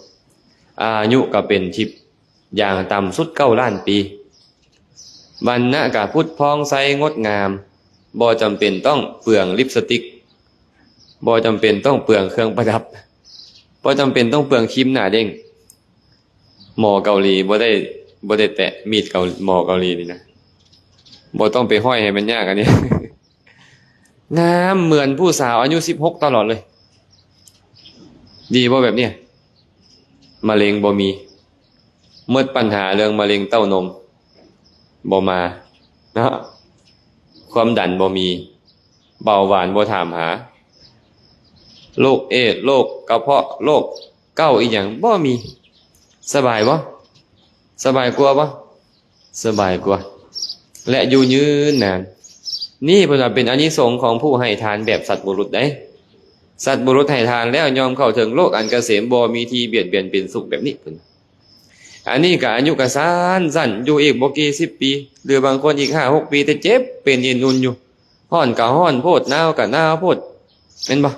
ອາຍຸກໍເປັນທິບ, ຢ່າງຕ່ຳສຸດເກົ້າລ້ານປີ. ວັນນະກະຜຸດຜ່ອງໃສງົດງາມ, ບໍ່ຈຳເປັນຕ້ອງເປືອງລິບສະຕິກ, ບໍ່ຈຳເປັນຕ້ອງເປືອງເຄື່ອງປະດັບ, ບໍ່ຈຳເປັນຕ້ອງເປືອງຄຣີມໜ້າເດ້ງ. ໝໍເກົາຫຼີບໍ່ໄດ້, ບໍ່ໄດ້ແຕະມີດເກົາ, ໝໍເກົາຫຼີນີ້ນະ, ບໍ່ຕ້ອງໄປຮ້ອຍໃຫ້ມັນຍາກອັນນີ້. ງາມເໝືອນຜູ້ສາວອາຍຸສິບຫົກຕະຫຼອດເລີຍ. ດີບໍ່ແບບນີ້? ມະເຮັງບໍ່ມີ, ໝົດບັນຫາເລື່ອງມະເຮັງເຕົ້ານົມ ບໍ່ມາເນາະ, ຄວາມດັນບໍ່ມີ, ເບົາຫວານບໍ່ຖາມຫາ. ໂລກເອດ, ໂລກກະເພາະ, ໂລກເກົາອີ່ຫຍັງບໍ່ມີ. ສະບາຍບໍ່? ສະບາຍກວ່າບໍ່? ສະບາຍກວ່າ ແລະ ຢູ່ຍືນນານ. ນີ້ເພິ່ນວ່າເປັນອານິສົງຂອງຜູ້ໃຫ້ທານແບບສັດບຸລຸດໃດ໋. ສັດບຸລຸດໃຫ້ທານແລ້ວຍອມເຂົ້າເຖິງໂລກອັນກະເສມ ບໍ່ມີທີ່ບຽດບຽນເປັນສຸກແບບນີ້ ເພິ່ນ. ອັນນີ້ກໍອາຍຸກໍສັ້ນໆ ຢູ່ອີກບໍ່ກີ່ສິບປີ ຫຼືບາງຄົນອີກຫ້າຫົກປີ ແຕ່ເຈັບເປັນເອັນອຸ່ນຢູ່. ຮ້ອນກໍຮ້ອນໂພດ ໜາວກໍໜາວໂພດ ແມ່ນບໍ່?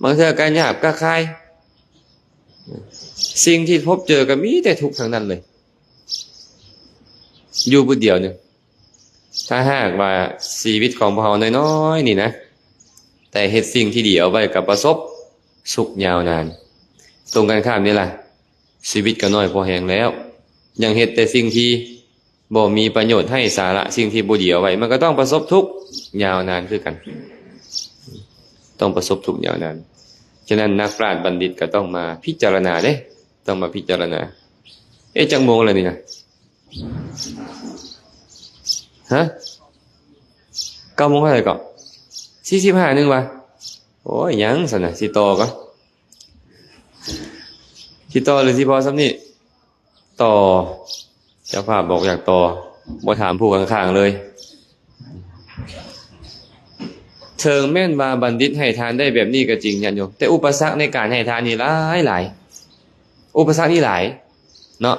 ບາງເທື່ອກໍຫຍາບກໍຄາຍ. ສິ່ງທີ່ພົບເຈີກໍມີແຕ່ທຸກທັງນັ້ນເລີຍ ຢູ່ຜູ້ດຽວນີ້. ຖ້າຫາກວ່າຊີວິດຂອງພວກເຮົານ້ອຍໆນີ້ນະ ແຕ່ເຮັດສິ່ງທີ່ດີເອົາໄວ້ ກໍປະສົບສຸກຍາວນານ. ຕົງກັນຂ້າມນີ້ລະ ຊີວິດກໍນ້ອຍພໍແຮງແລ້ວ ຍັງເຮັດແຕ່ສິ່ງທີ່ບໍ່ມີປະໂຫຍດ ໄຮ້ສາລະ, ສິ່ງທີ່ບໍ່ດີເອົາໄວ້ ມັນກໍຕ້ອງປະສົບທຸກຍາວນານຄືກັນ ຕ້ອງປະສົບທຸກຍາວນານ. ສະນັ້ນ ນັກປາດບັນດິດກໍຕ້ອງມາພິຈາລະນາເດ້ ຕ້ອງມາພິຈາລະນາ. ເອະ ຈັກໂມງແລ້ວນີ້ນະ? ຮະ? ເກົ້າໂມງເທົ່າໃດເກາະ? ສີ່ສິບຫ້າໜຶ່ງວະ? ໂອ້ຍ ຍັງຊັ້ນນະ ຊິຕໍ່ກໍ ຊິຕໍ່ ຫຼື ຊິພໍສ່ຳນີ້? ຕໍ່ ເຈົ້າພາບບອກຢາກຕໍ່ ບໍ່ຖາມຜູ້ຂ້າງໆເລີຍ. ເຖິງແມ່ນວ່າບັນດິດໃຫ້ທານໄດ້ແບບນີ້ກໍຈິງ ຍາດໂຍມ, ແຕ່ອຸປະສັກໃນການໃຫ້ທານນີ້ຫຼາຍໆ. ອຸປະສັກນີ້ຫຼາຍເນາະ.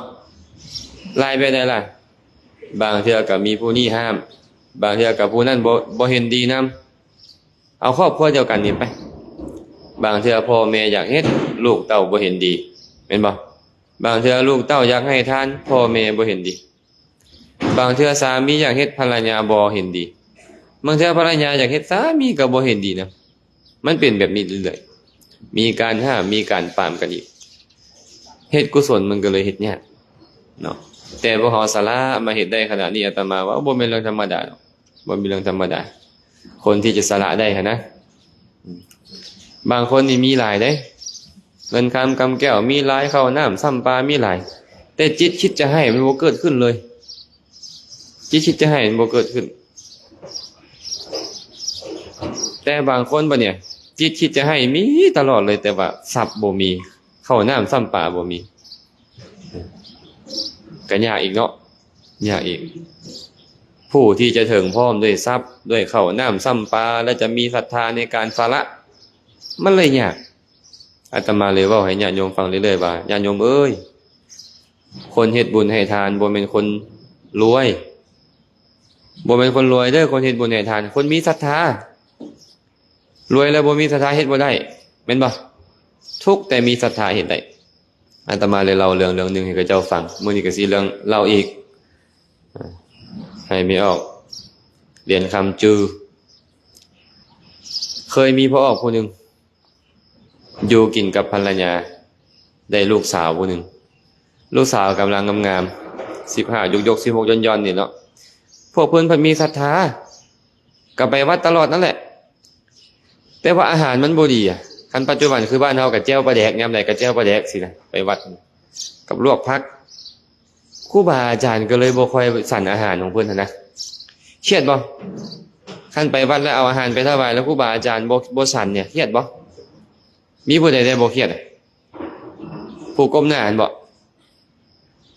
ຫຼາຍແບບໃດລະ? ບາງເທື່ອກໍມີຜູ້ນີ້ຫ້າມ, ບາງເທື່ອກໍຜູ້ນັ້ນບໍ່ ບໍ່ເຫັນດີນຳ. ເອົາຄອບຄົວດຽວກັນນີ້ໄປ, ບາງເທື່ອພໍ່ແມ່ຢາກເຮັດ ລູກເຕົ້າບໍ່ເຫັນດີ ແມ່ນບໍ່? ບາງເທື່ອລູກເຕົ້າຢາກໃຫ້ທານ ພໍ່ແມ່ບໍ່ເຫັນດີ. ບາງເທື່ອສາມີຢາກເຮັດ ພັນລະຍາບໍ່ເຫັນດີ. ບາງເທື່ອພັນລະຍາຢາກເຮັດ ສາມີກໍບໍ່ເຫັນດີນຳ. ມັນເປັນແບບນີ້ເລື້ອຍໆ. ມີການຫ້າມ ມີການປາມກັນອີກ. ເຮັດກຸສົນມັນກໍເລີຍເຮັດຍາກເນາະ. ແຕ່ພວກເຮົາສະຫຼະມາເຮັດໄດ້ຂະໜາດນີ້ ອາດຕະມາວ່າບໍ່ແມ່ນເລື່ອງທຳມະດາດອກ. ບໍ່ມີເລື່ອງທຳມະດາ ຄົນທີ່ຈະສະຫຼະໄດ້ຫັ້ນນະ. ບາງຄົນນີ້ມີຫຼາຍເດ້ ເງິນຄຳກຳແກ້ວມີຫຼາຍ, ເຂົ້ານ້ຳຊຳປາມີຫຼາຍ, ແຕ່ຈິດຄິດຈະໃຫ້ມັນບໍ່ເກີດຂຶ້ນເລີຍ. ຈິດຄິດຈະໃຫ້ມັນບໍ່ເກີດຂຶ້ນ. ແຕ່ບາງຄົນບັດນີ້ ຈິດຄິດຈະໃຫ້ມີຕະຫຼອດເລີຍ, ແຕ່ວ່າຊັບບໍ່ມີ, ເຂົ້ານ້ຳຊຳປາບໍ່ມີ. ກໍຍາກອີກເນາະ ຍາກອີກ. ຜູ້ທີ່ຈະເຖິງພ້ອມດ້ວຍຊັບ ດ້ວຍເຂົ້ານ້ຳຊຳປາ ແລະ ຈະມີສັດທາໃນການສະຫຼະ ມັນເລີຍຍາກ. ອາດຕະມາເລີຍເວົ້າໃຫ້ຍາດໂຍມຟັງເລື້ອຍໆວ່າ ຍາດໂຍມເອີຍ, ຄົນເຮັດບຸນໃຫ້ທານບໍ່ແມ່ນຄົນລວຍ, ບໍ່ແມ່ນຄົນລວຍເດີ້ ຄົນເຮັດບຸນໃຫ້ທານ, ຄົນມີສັດທາ. ລວຍແລ້ວບໍ່ມີສັດທາເຮັດບໍ່ໄດ້ ແມ່ນບໍ່? ທຸກແຕ່ມີສັດທາເຮັດໄດ້. ອາດຕະມາເລີຍເລົ່າເລື່ອງເລື່ອງໜຶ່ງໃຫ້ເຂົາເຈົ້າຟັງ, ມື້ນີ້ກໍຊິເລື່ອງເລົ່າອີກ ໃຫ້ແມ່ອອກຫຼຽນຄຳຈື່. ເຄີຍມີພໍ່ອອກຜູ້ໜຶ່ງ ຢູ່ກິນກັບພັນລະຍາ ໄດ້ລູກສາວຜູ້ໜຶ່ງ. ລູກສາວກຳລັງງາມໆ ສິບຫ້າຍົກໆ ສິບຫົກຢ່ອນໆ ນີ້ເນາະ. ພວກເພິ່ນເພິ່ນມີສັດທາ ກໍໄປວັດຕະຫຼອດນັ້ນແຫຼະ. ແຕ່ວ່າອາຫານມັນບໍ່ດີອະ. ຄັນປັດຈຸບັນຄືບ້ານເຮົາກໍແຈ່ວປາແດກ, ຍາມໃດກໍແຈ່ວປາແດກຊີ້ນະ, ໄປວັດກັບລວກຜັກ. ຄູບາອາຈານກໍເລີຍບໍ່ຄ່ອຍສັນອາຫານຂອງເພິ່ນຫັ້ນນະ. ຄຽດບໍ່? ຄັນໄປວັດແລ້ວເອົາອາຫານໄປຖວາຍ ແລ້ວຄູບາອາຈານບໍ່ ບໍ່ສັນນີ້ ຄຽດບໍ່? ມີຜູ້ໃດໄດ້ບໍ່ຄຽດ? ຜູ້ກົ້ມໜ້າຫັ້ນບໍ?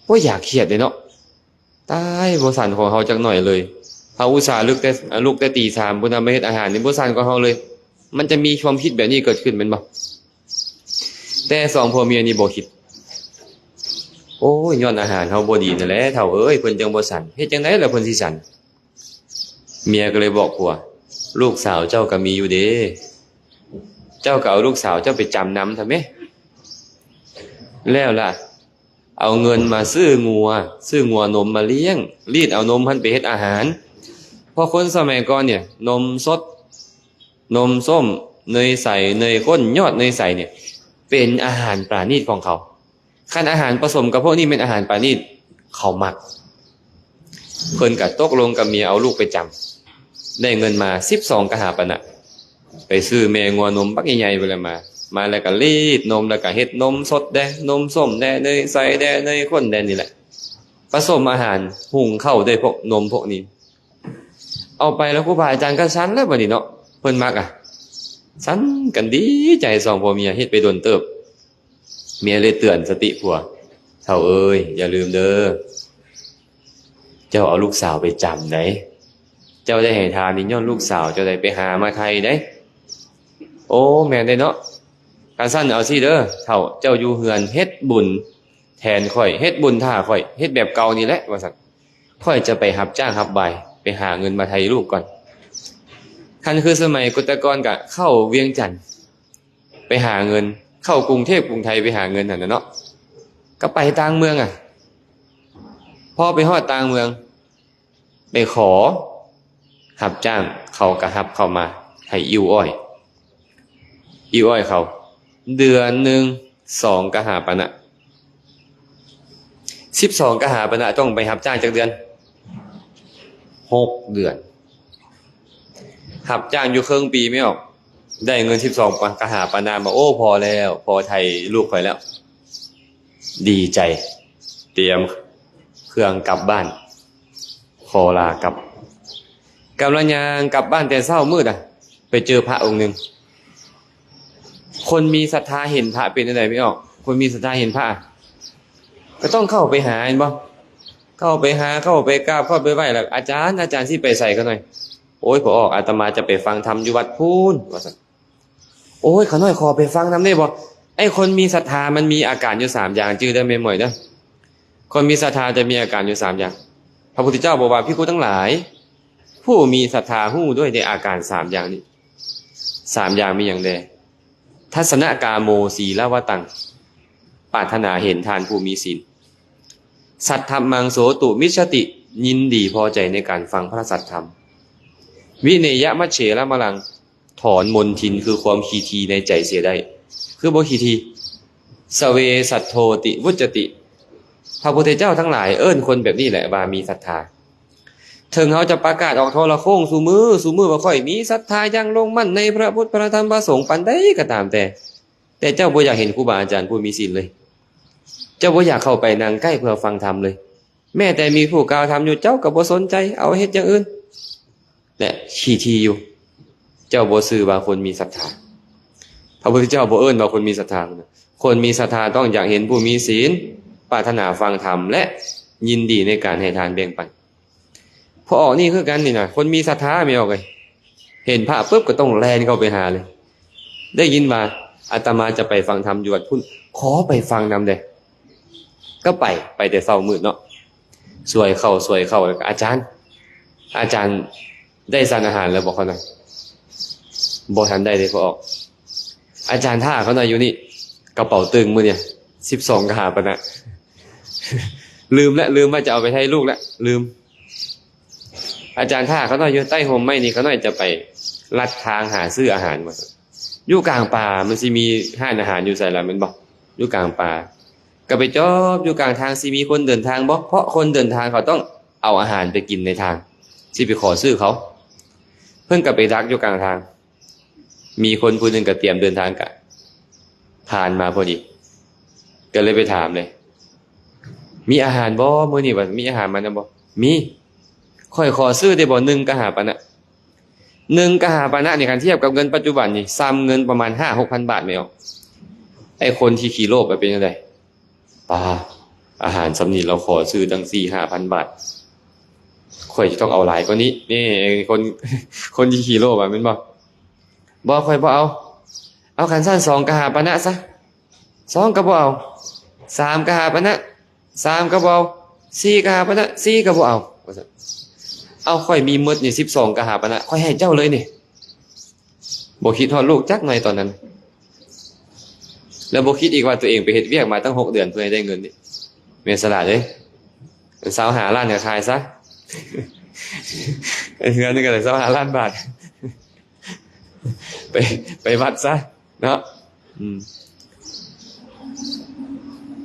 ໂອ້ຍ ຢ່າຄຽດເດ້ເນາະ. ຕາຍ ບໍ່ສັນຂອງເຮົາຈັກໜ້ອຍເລີຍ. ເຮົາອຸດສ່າລຸກແຕ່ ລຸກແຕ່ຕີສາມພຸ້ນນະ ມາເຮັດອາຫານນີ້ ບໍ່ສັນກວ່າເຮົາເລີຍ. ມັນຈະມີຄວາມຄິດແບບນີ້ເກີດຂຶ້ນແມ່ນບໍ່? ແຕ່ສອງຜົວເມຍນີ້ບໍ່ຄິດ. ໂອ້ຍ ຍ້ອນອາຫານເຮົາບໍ່ດີນັ້ນແຫຼະ ເຖົ້າເອີຍ, ເພິ່ນຈັ່ງບໍ່ສັນ. ເຮັດຈັ່ງໃດລະເພິ່ນຊິສັນ? ເມຍກໍເລີຍບອກຜົວ, ລູກສາວເຈົ້າກໍມີຢູ່ເດ້, ເຈົ້າກໍເອົາລູກສາວເຈົ້າໄປຈຳນຳເຖາະແມ. ແລ້ວລະ ເອົາເງິນມາຊື້ງົວ, ຊື້ງົວນົມມາລ້ຽງ, ລີດເອົານົມຫັ້ນໄປເຮັດອາຫານ. ເພາະຄົນສະໄໝກ່ອນນີ້ ນົມສົດ, ນົມສົ້ມ, ເນີຍໃສ, ເນີຍຂ້ນ, ຍອດເນີຍໃສນີ້ ເປັນອາຫານປານີດຂອງເຂົາ. ຄັນອາຫານປະສົມກັບພວກນີ້ແມ່ນອາຫານປານີດ, ເຂົາມັກ. ເພິ່ນກໍຕົກລົງກັບເມຍເອົາລູກໄປຈຳ, ໄດ້ເງິນມາສິບສອງກະຫາປະນະ, ໄປຊື້ແມ່ງົວນົມບັກໃຫຍ່ໆ ພຸ້ນແຫຼະມາ. ມາແລ້ວກໍລີດນົມ, ແລ້ວກໍເຮັດນົມສົດແດ່, ນົມສົ້ມແດ່, ເນີຍໃສແດ່, ເນີຍຂ້ນແດ່ ນີ້ແຫຼະ. ປະສົມອາຫານ, ຫຸງເຂົ້າດ້ວຍພວກນົມພວກນີ້. ເອົາໄປແລ້ວຄູບາອາຈານກໍສັນແລ້ວບັດນີ້ເນາະ, ເພິ່ນມັກອະ. ສັນກັນດີໃຈສອງຜົວເມຍ ເຮັດໄປດົນເຕີບ. ເມຍເລີຍເຕືອນສະຕິຜົວ, ເຖົ້າເອີຍ, ຢ່າລືມເດີ, ເຈົ້າເອົາລູກສາວໄປຈຳໃດ໋. ເຈົ້າໄດ້ໃຫ້ທານນີ້ຍ້ອນລູກສາວເຈົ້າໄດ້ໄປຫາມາໄຖ່ໃດ໋. ໂອ້ ແມ່ນເດ້ເນາະ. ຄັນຊັ້ນເອົາຊີ້ເດີເຖົ້າ, ເຈົ້າຢູ່ເຮືອນເຮັດບຸນແທນຂ້ອຍ, ເຮັດບຸນຖ້າຂ້ອຍ, ເຮັດແບບເກົ່ານີ້ແຫຼະ ວ່າຊັ້ນ. ຂ້ອຍຈະໄປຮັບຈ້າງຮັບວາຍ ໄປຫາເງິນມາໄຖ່ລູກກ່ອນ. ຄັນຄືສະໄໝກຸດຕະກອນກະເຂົ້າວຽງຈັນ ໄປຫາເງິນ, ເຂົ້າກຸງເທບກຸງໄທໄປຫາເງິນຫັ້ນນະເນາະ, ກໍໄປຕ່າງເມືອງອະ. ພໍໄປຮອດຕ່າງເມືອງ ໄປຂໍຮັບຈ້າງ, ເຂົາກໍຮັບເຂົ້າມາໃຫ້ອິ້ວອ້ອຍ, ອິ້ວອ້ອຍເຂົາ ເດືອນໜຶ່ງສອງກະຫາປະນະ. ສິບສອງກະຫາປະນະ ຕ້ອງໄປຮັບຈ້າງຈັກເດືອນ? ຫົກເດືອນ. ຮັບຈ້າງຢູ່ເຄິ່ງປີ ແມ່ອອກ ໄດ້ເງິນສິບສອງກະຫາປະນະມາ, ໂອ້ ພໍແລ້ວ, ພໍໄຖ່ລູກຂ້ອຍແລ້ວ. ດີໃຈ, ຕຽມເຄື່ອງກັບບ້ານ, ຂໍລາກັບ. ກຳລັງຍ່າງກັບບ້ານແຕ່ເຊົ້າມືດອະ, ໄປເຈີພະອົງໜຶ່ງ. ຄົນມີສັດທາເຫັນພະເປັນຈັ່ງໃດ ແມ່ອອກ? ຄົນມີສັດທາເຫັນພະ ກໍຕ້ອງເຂົ້າໄປຫາ ແມ່ນບໍ່? ເຂົ້າໄປຫາ, ເຂົ້າໄປກາບ, ເຂົ້າໄປໄຫວ້, ແລ້ວ ອາຈານ, ອາຈານຊິໄປໃສຂະນ້ອຍ? ໂອ້ຍ ພໍ່ອອກ, ອາດຕະມາຈະໄປຟັງທຳຢູ່ວັດພຸ້ນ ວ່າຊັ້ນ. ໂອ້ຍ ຂະນ້ອຍ ຂໍໄປຟັງນຳໄດ້ບໍ່? ໄອ້ຄົນມີສັດທາມັນມີອາການຢູ່ສາມຢ່າງ, ຈື່ເດີແມ່ໝວຍເດີ. ຄົນມີສັດທາຈະມີອາການຢູ່ສາມຢ່າງ. ພະພຸດທະເຈົ້າບອກວ່າ ພິກຂຸທັງຫຼາຍ, ຜູ້ມີສັດທາຮູ້ດ້ວຍໃນອາການສາມຢ່າງນີ້. ສາມຢ່າງມີຫຍັງແດ່? ທັດສະນະກາໂມ ສີລະວະຕັງ, ປາດຖະໜາເຫັນທ່ານຜູ້ມີສິນ. ສັດທຳມັງ ໂສຕຸ ມິດສະຕິ, ຍິນດີພໍໃຈໃນການຟັງພະສັດທຳ. ວິເນຍະ ມັດເສລະມະລັງ, ຖອນມົນທິນ ຄືຄວາມຂີ້ຖີ່ໃນໃຈເສຍໄດ້. ຄືບໍ່ຂີ້ຖີ່? ສະເວ ສັດໂທ ຕິ ວຸດຈະຕິ, ພະພຸດທະເຈົ້າທັງຫຼາຍເອີ້ນຄົນແບບນີ້ແຫຼະວ່າມີສັດທາ. ເຖິງເຮົາຈະປະກາດອອກໂທລະໂຄ່ງສູ່ມື້, ສູ່ມື້ວ່າຂ້ອຍມີສັດທາຢ່າງລົງໝັ້ນໃນພະພຸດ ພະທຳ ພະສົງ ປານໃດກໍຕາມແຕ່, ແຕ່ເຈົ້າບໍ່ຢາກເຫັນຄູບາອາຈານຜູ້ມີສິນເລີຍ. ເຈົ້າບໍ່ຢາກເຂົ້າໄປນັ່ງໃກ້ເພື່ອຟັງທຳເລີຍ. ແມ້ແຕ່ມີຜູ້ກ່າວທຳຢູ່, ເຈົ້າກໍບໍ່ສົນໃຈ, ເອົາເຮັດຢ່າງອື່ນ ແລະ ຂີ້ຖີ່ຢູ່. ເຈົ້າບໍ່ຊື່ວ່າຄົນມີສັດທາ. ພະພຸດທະເຈົ້າບໍ່ເອີ້ນວ່າຄົນມີສັດທາ. ຄົນມີສັດທາຕ້ອງຢາກເຫັນຜູ້ມີສິນ, ປາດຖະໜາຟັງທຳ ແລະ ຍິນດີໃນການໃຫ້ທານແບ່ງປັນ. ພໍ່ອອກນີ້ຄືກັນນີ້ນະ, ຄົນມີສັດທາ ແມ່ອອກເອີຍ, ເຫັນພະປຶບກໍຕ້ອງແລ່ນເຂົ້າໄປຫາເລີຍ. ໄດ້ຍິນວ່າອາດຕະມາຈະໄປຟັງທຳຢູ່ວັດພຸ້ນ, ຂໍໄປຟັງນຳແດ່. ກໍໄປ, ໄປແຕ່ເຊົ້າມືດເນາະ, ສວຍເຂົ້າສວຍເຂົ້າ, ແລ້ວກໍ ອາຈານ, ອາຈານໄດ້ສັນອາຫານແລ້ວບໍ່? ເຂົານະ ບໍ່ທັນໄດ້ເດ້ ພໍ່ອອກ. ອາຈານຖ້າເຂົາໜ້ອຍຢູ່ນີ້, ກະເປົາຕຶງມື້ນີ້ ສິບສອງກະຫາປະນະ. ລືມແລ້ວ, ລືມວ່າຈະເອົາໄປໄຖ່ລູກແລ້ວ, ລືມ. ອາຈານຖ້າເຂົາໜ້ອຍຢູ່ໃຕ້ຮົ່ມໄມ້ນີ້, ເຂົາໜ້ອຍຈະໄປລັດທາງຫາຊື້ອາຫານວ່າຊັ້ນ. ຢູ່ກາງປ່າມັນຊິມີຮ້ານອາຫານຢູ່ໃສລະ ແມ່ນບໍ່? ຢູ່ກາງປ່າ. ກໍໄປຈອບຢູ່ກາງທາງ, ຊິມີຄົນເດີນທາງບໍ່? ເພາະຄົນເດີນທາງເຂົາຕ້ອງເອົາອາຫານໄປກິນໃນທາງ, ຊິໄປຂໍຊື້ເຂົາ. ເພິ່ນກໍໄປດັກຢູ່ກາງທາງ. ມີຄົນຜູ້ໜຶ່ງກໍຕຽມເດີນທາງ ກະຜ່ານມາພໍດີ, ກໍເລີຍໄປຖາມເລີຍ, ມີອາຫານບໍ່ມື້ນີ້? ວ່າ ມີອາຫານມານຳບໍ່? ມີ. ຂ້ອຍຂໍຊື້ໄດ້ບໍ່? ໜຶ່ງກະຫາປະນະ. ໜຶ່ງກະຫາປະນະນີ້ ຄັນທຽບກັບເງິນປັດຈຸບັນນີ້ ສ່ຳເງິນປະມານຫ້າຫົກພັນບາດແມ່ອອກ. ໄອ້ຄົນທີ່ຂີ້ໂລບເປັນຈັ່ງໃດ? ປາ, ອາຫານສ່ຳນີ້ລາວຂໍຊື້ຕັ້ງສີ່ຫ້າພັນບາດ, ຂ້ອຍຈະຕ້ອງເອົາຫຼາຍກວ່ານີ້. ນີ້ຄົນ, ຄົນທີ່ຂີ້ໂລບອະ ແມ່ນບໍ່? ບໍ່, ຂ້ອຍບໍ່ເອົາ. ເອົາ ຄັນຊັ້ນສອງກະຫາປະນະຊະ. ສອງກໍບໍ່ເອົາ. ສາມກະຫາປະນະ. ສາມກໍບໍ່ເອົາ. ສີ່ກະຫາປະນະ. ສີ່ກໍບໍ່ເອົາ ວ່າຊັ້ນ. ເອົາ, ຂ້ອຍມີໝົດນີ້ສິບສອງກະຫາປະນະ, ຂ້ອຍໃຫ້ເຈົ້າເລີຍນີ້. ບໍ່ຄິດຮອດລູກຈັກໜ້ອຍຕອນນັ້ນ, ແລ້ວບໍ່ຄິດອີກວ່າຕົວເອງໄປເຮັດວຽກມາຕັ້ງຫົກເດືອນເພື່ອໃຫ້ໄດ້ເງິນນີ້. ແມ່ນສະຫຼາດເດ້. ຊາວຫ້າລ້ານກໍຂາຍຊະ, ເຮືອນໜຶ່ງກໍໄດ້ຊາວຫ້າລ້ານບາດ. ໄປ, ໄປວັດຊະເນາະ. ອືມ.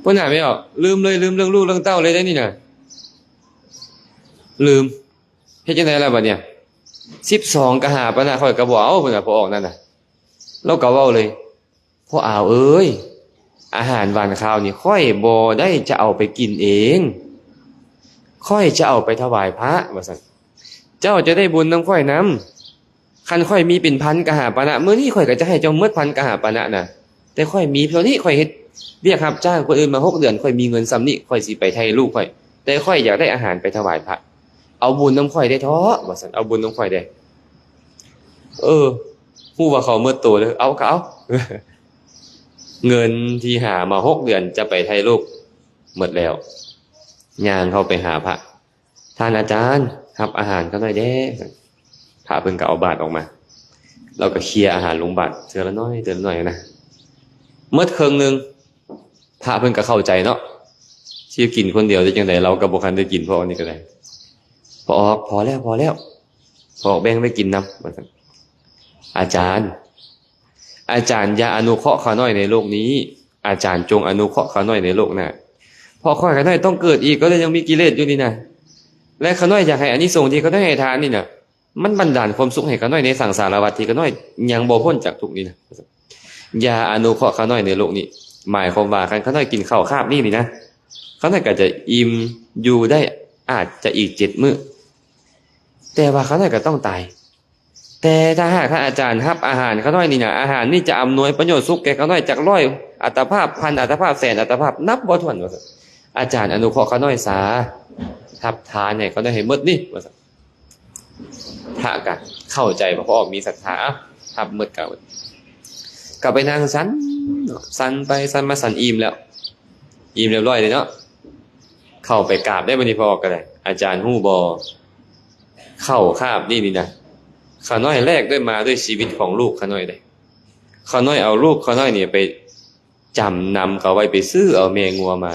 ພຸ້ນນະ ແມ່ອອກ, ລືມເລີຍ, ລືມເລື່ອງລູກເລື່ອງເຕົ້າເລີຍເດ້ນີ້ນະ. ລືມ. ເຮັດຈັ່ງໃດລະບາດນີ້? ສິບສອງກະຫາປະນະ ຂ້ອຍກໍບໍ່ເອົາ ພຸ້ນນະ ພໍ່ອອກນັ້ນນະ. ລາວກໍເວົ້າເລີຍ, ພໍ່ອາວເອີຍ, ອາຫານຫວານຄາວນີ້ ຂ້ອຍບໍ່ໄດ້ຈະເອົາໄປກິນເອງ, ຂ້ອຍຈະເອົາໄປຖວາຍພະ ວ່າຊັ້ນ. ເຈົ້າຈະໄດ້ບຸນນຳຂ້ອຍນຳ. ຄັນຂ້ອຍມີເປັນພັນກະຫາປານະ ມື້ນີ້ຂ້ອຍກໍຈະໃຫ້ເຈົ້າໝົດພັນກະຫາປານະນະ. ແຕ່ຂ້ອຍມີເທົ່ານີ້ ຂ້ອຍເຮັດວຽກຮັບຈ້າງຄົນອື່ນມາຫົກເດືອນ ຂ້ອຍມີເງິນສ່ຳນີ້ ຂ້ອຍຊິໄປໄຖ່ລູກຂ້ອຍ ແຕ່ຂ້ອຍຢາກໄດ້ອາຫານໄປຖວາຍພະ. ເອົາບຸນນຳຂ້ອຍແດ່ເທາະ ວ່າຊັ້ນ ເອົາບຸນນຳຂ້ອຍແດ່. ເອີ ຮູ້ວ່າເຂົາໝົດໂຕເດີ ເອົາກໍເອົາ. ເງິນທີ່ຫາມາຫົກເດືອນຈະໄປໄຖ່ລູກໝົດແລ້ວ. ຍ່າງເຂົ້າໄປຫາພະ ທ່ານອາຈານ ຮັບອາຫານຂ້ານ້ອຍແດ່. ພະເພິ່ນກໍເອົາບາດອອກມາ ລາວກໍເຄຍອາຫານລົງບາດເທື່ອລະໜ້ອຍເທື່ອລະໜ້ອຍນະ ໝົດເຄິ່ງໜຶ່ງ. ພະເພິ່ນກໍເຂົ້າໃຈເນາະ ຊິກິນຄົນດຽວໄດ້ຈັ່ງໃດ ລາວກໍບໍ່ທັນໄດ້ກິນ ພວກນີ້ກໍໄດ້. ພໍ່ອອກ ພໍແລ້ວ ພໍແລ້ວ ພໍ່ອອກແບ່ງໄວ້ກິນນຳ ວ່າຊັ້ນ. ອາຈານ ອາຈານຢ່າອະນຸເຄາະຂ້ານ້ອຍໃນໂລກນີ້ ອາຈານຈົ່ງອະນຸເຄາະຂ້ານ້ອຍໃນໂລກໜ້າ ເພາະຂ້ອຍ ຂ້ານ້ອຍຕ້ອງເກີດອີກ ກໍເລີຍຍັງມີກິເລດຢູ່ນີ້ນະ ແລະ ຂ້ານ້ອຍຢາກໃຫ້ອານິສົງທີ່ຂ້ານ້ອຍໃຫ້ທານນີ້ນະ ມັນບັນດານຄວາມສຸກໃຫ້ຂ້ານ້ອຍໃນສັງສາລະວັດທີ່ຂ້ານ້ອຍຍັງບໍ່ພົ້ນຈາກທຸກນີ້ນະ. ຢ່າອະນຸເຄາະຂ້ານ້ອຍໃນໂລກນີ້ ໝາຍຄວາມວ່າຄັນຂ້ານ້ອຍກິນເຂົ້າຄາບນີ້ນີ້ນະ ຂ້ານ້ອຍກໍຈະອີ່ມຢູ່ໄດ້ອາດຈະອີກເຈັດມື້ ແຕ່ວ່າຂ້ານ້ອຍກໍຕ້ອງຕາຍ. ແຕ່ຖ້າຫາກທ່ານອາຈານຮັບອາຫານຂ້ານ້ອຍນີ້ນະ ອາຫານນີ້ຈະອຳນວຍປະໂຫຍດສຸກແກ່ຂ້ານ້ອຍຈັກຮ້ອຍອັດຕະພາບ ພັນອັດຕະພາບ ແສນອັດຕະພາບ ນັບບໍ່ຖ້ວນ ວ່າຊັ້ນ. ອາຈານອະນຸເຄາະຂ້ານ້ອຍສາ ຮັບທານໃຫ້ຂ້ານ້ອຍໃຫ້ໝົດນີ້ ວ່າຊັ້ນ. ພະກະເຂົ້າໃຈວ່າພໍ່ອອກມີສັດທາ ເອົາ ຮັບໝົດກະ ກະໄປນັ່ງສັນ ສັນໄປສັນມາ ສັນອີ່ມແລ້ວ ອີ່ມຮຽບຮ້ອຍເລີຍເນາະ ເຂົ້າໄປກາບໄດ້ບັດນີ້ ພໍ່ອອກກໍໄດ້. ອາຈານຮູ້ບໍ່ ເຂົ້າຄາບນີ້ນີ້ນະ ຂ້ານ້ອຍແລກດ້ວຍມາດ້ວຍຊີວິດຂອງລູກຂ້ານ້ອຍເດ້. ຂ້ານ້ອຍເອົາລູກຂ້ານ້ອຍນີ້ໄປ ຈຳນຳເຂົາໄວ້ໄປຊື້ເອົາແມ່ງົວມາ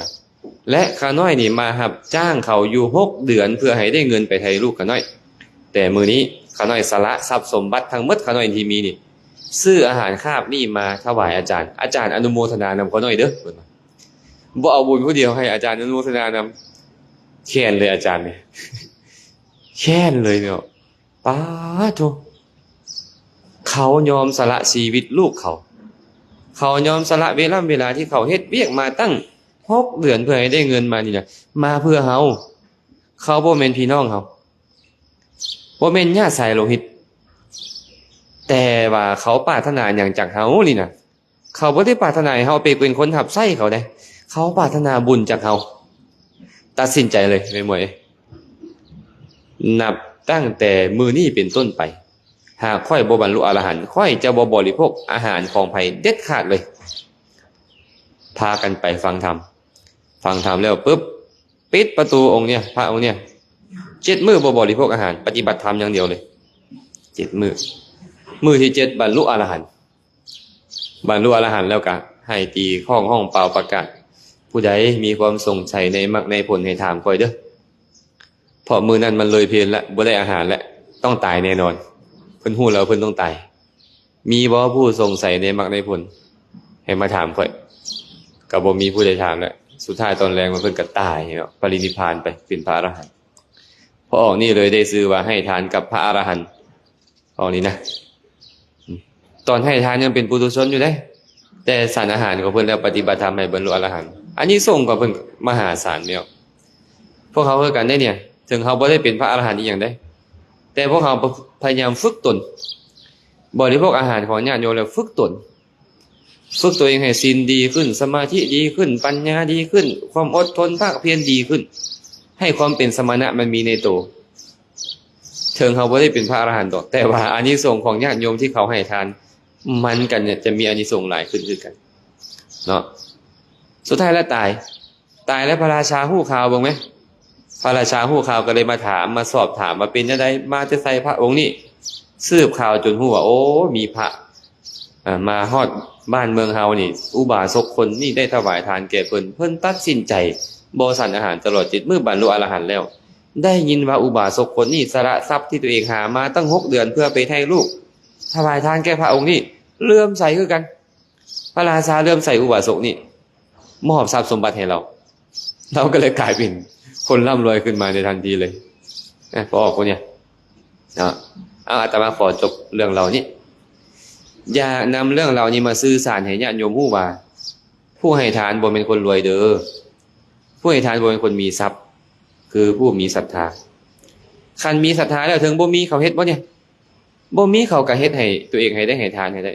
ແລະ ຂ້ານ້ອຍນີ້ມາຮັບຈ້າງເຂົາຢູ່ຫົກເດືອນ ເພື່ອໃຫ້ໄດ້ເງິນໄປໄຖ່ລູກຂ້ານ້ອຍ. ແຕ່ມື້ນີ້ຂ້ານ້ອຍສະຫຼະຊັບສົມບັດທັງໝົດຂ້ານ້ອຍທີ່ມີນີ້ ຊື້ອາຫານຄາບນີ້ມາຖວາຍອາຈານ ອາຈານອະນຸໂມທະນານຳຂ້ານ້ອຍເດີ້ ເພິ່ນວ່າ. ບໍ່ເອົາບຸນຜູ້ດຽວ ໃຫ້ອາຈານອະນຸໂມທະນານຳ ແຄ້ນເລີຍອາຈານນີ້ ແຄ້ນເລີຍເນາະ. ປາໂທ ເຂົາຍອມສະຫຼະຊີວິດລູກເຂົາ ເຂົາຍອມສະຫຼະເວລາ ເວລາທີ່ເຂົາເຮັດວຽກມາຕັ້ງຫົກເດືອນ ເພື່ອໃຫ້ໄດ້ເງິນມານີ້ນະ ມາເພື່ອເຮົາ. ເຂົາບໍ່ແມ່ນພີ່ນ້ອງເຮົາ ບໍ່ແມ່ນຍາດສາຍໂລຫິດ ແຕ່ວ່າເຂົາປາດຖະໜາຫຍັງຈາກເຮົານີ້ນະ ເຂົາບໍ່ໄດ້ປາດຖະໜາໃຫ້ເຮົາໄປເປັນຄົນຮັບໃຊ້ເຂົາເດ້ ເຂົາປາດຖະໜາບຸນຈາກເຮົາ. ຕັດສິນໃຈເລີຍແມ່ໝວຍ ນັບຕັ້ງແຕ່ມື້ນີ້ເປັນຕົ້ນໄປ ຫາກຂ້ອຍບໍ່ບັນລຸອະລະຫັນ ຂ້ອຍຈະບໍ່ບໍລິໂພກອາຫານຂອງໃຜເດັດຂາດເລີຍ. ພາກັນໄປຟັງທຳ ຟັງທຳແລ້ວປຶບ ປິດປະຕູອົງເນຍ ພະອົງເນຍ ເຈັດມື້ບໍ່ບໍລິໂພກອາຫານ ປະຕິບັດທຳຢ່າງດຽວເລີຍ ເຈັດມື້. ມື້ທີເຈັດບັນລຸອະລະຫັນ ບັນລຸອະລະຫັນແລ້ວກະໃຫ້ຕີຄ້ອງຮ້ອງປ່າວປະກາດ ຜູ້ໃດມີຄວາມສົງໄສໃນມັກໃນຜົນໃຫ້ຖາມຂ້ອຍເດີ້ ເພາະມື້ນັ້ນມັນເລີຍເພນລະ ບໍ່ໄດ້ອາຫານລະ ຕ້ອງຕາຍແນ່ນອນ. ເພິ່ນຮູ້ແລ້ວເພິ່ນຕ້ອງຕາຍ. ມີບໍ່ຜູ້ສົງໄສໃນມັກໃນຜົນ ໃຫ້ມາຖາມຂ້ອຍ. ກໍບໍ່ມີຜູ້ໃດຖາມແລ້ວ. ສຸດທ້າຍຕອນແລງມາເພິ່ນກໍຕາຍເນາະ ປະລິນິບພານໄປເປັນພະອະລະຫັນ. ພະອົງນີ້ເລີຍໄດ້ຊື່ວ່າໃຫ້ທານກັບພະອະລະຫັນ. ອອກນີ້ນະ ອືມ ຕອນໃຫ້ທານຍັງເປັນປຸຖຸຊົນຢູ່ເດ້ ແຕ່ສັນອາຫານຂອງເພິ່ນແລ້ວປະຕິບັດທຳໃຫ້ບັນລຸອະລະຫັນ ອານິສົງຂອງເພິ່ນມະຫາສານແລ້ວ. ພວກເຮົາຄືກັນເດ້ເນຍ ເຖິງເຮົາບໍ່ໄດ້ເປັນພະອະລະຫັນອີ່ຫຍັງເດ້ ແຕ່ພວກເຮົາພະ ພະຍາຍາມຝຶກຕົນ ບໍລິໂພກອາຫານຂອງຍາດໂຍມແລ້ວຝຶກຕົນ ຝຶກຕົວເອງໃຫ້ສິນດີຂຶ້ນ ສະມາທິດີຂຶ້ນ ປັນຍາດີຂຶ້ນ ຄວາມອົດທົນພາກພຽນດີຂຶ້ນ ໃຫ້ຄວາມເປັນສະມະນະມັນມີໃນໂຕ. ເຖິງເຮົາບໍ່ໄດ້ເປັນພະອະລະຫັນດອກ ແຕ່ວ່າອານິສົງຂອງຍາດໂຍມທີ່ເຂົາໃຫ້ທານ ມັນກໍຈະມີອານິສົງຫຼາຍຂຶ້ນຄືກັນເນາະ. ສຸດທ້າຍແລ້ວຕາຍ ຕາຍແລ້ວພະລາຊາຮູ້ຂ່າວເບິ່ງແມ. ພະລາຊາຮູ້ຂ່າວກໍເລີຍມາຖາມ ມາສອບຖາມວ່າເປັນຈັ່ງໃດ ມາແຕ່ໃສພະອົງນີ້. ສືບຂ່າວຈົນຮູ້ວ່າ ໂອ້ ມີພະ ເອີ່ ມາຮອດບ້ານເມືອງເຮົານີ້ ອຸບາສົກຄົນນີ້ໄດ້ຖວາຍທານແກ່ເພິ່ນ ເພິ່ນຕັດສິນໃຈບໍ່ສັນອາຫານຕະຫຼອດເຈັດມື້ ບັນລຸອະລະຫັນແລ້ວ. ໄດ້ຍິນວ່າອຸບາສົກຄົນນີ້ສະຫຼະຊັບທີ່ຕົວເອງຫາມາຕັ້ງຫົກເດືອນເພື່ອໄປໄຖ່ລູກ ຖວາຍທານແກ່ພະອົງນີ້ ເຫຼື້ອມໃສຄືກັນ. ພະລາຊາເຫຼື້ອມໃສອຸບາສົກນີ້ ມອບຊັບສົມບັດໃຫ້ລາວ ລາວກໍເລີຍກາຍເປັນຄົນລ່ຳລວຍຂຶ້ນມາໃນທັນທີເລີຍ. ອະ ພໍອອກຄົນນີ້ເນາະ. ເອົາ ອາດຕະມາຂໍຈົບເລື່ອງເລົ່ານີ້ ຢາກນຳເລື່ອງເລົ່ານີ້ມາສື່ສານໃຫ້ຍາດໂຍມຮູ້ວ່າ ຜູ້ໃຫ້ທານບໍ່ແມ່ນຄົນລວຍເດີ້ ຜູ້ໃຫ້ທານບໍ່ແມ່ນຄົນມີຊັບ ຄືຜູ້ມີສັດທາ. ຄັນມີສັດທາແລ້ວ ເຖິງບໍ່ມີ ເຂົາເຮັດບໍ່ນີ້? ບໍ່ມີເຂົາກໍເຮັດໃຫ້ຕົວເອງໃຫ້ໄດ້ ໃຫ້ທານໃຫ້ໄດ້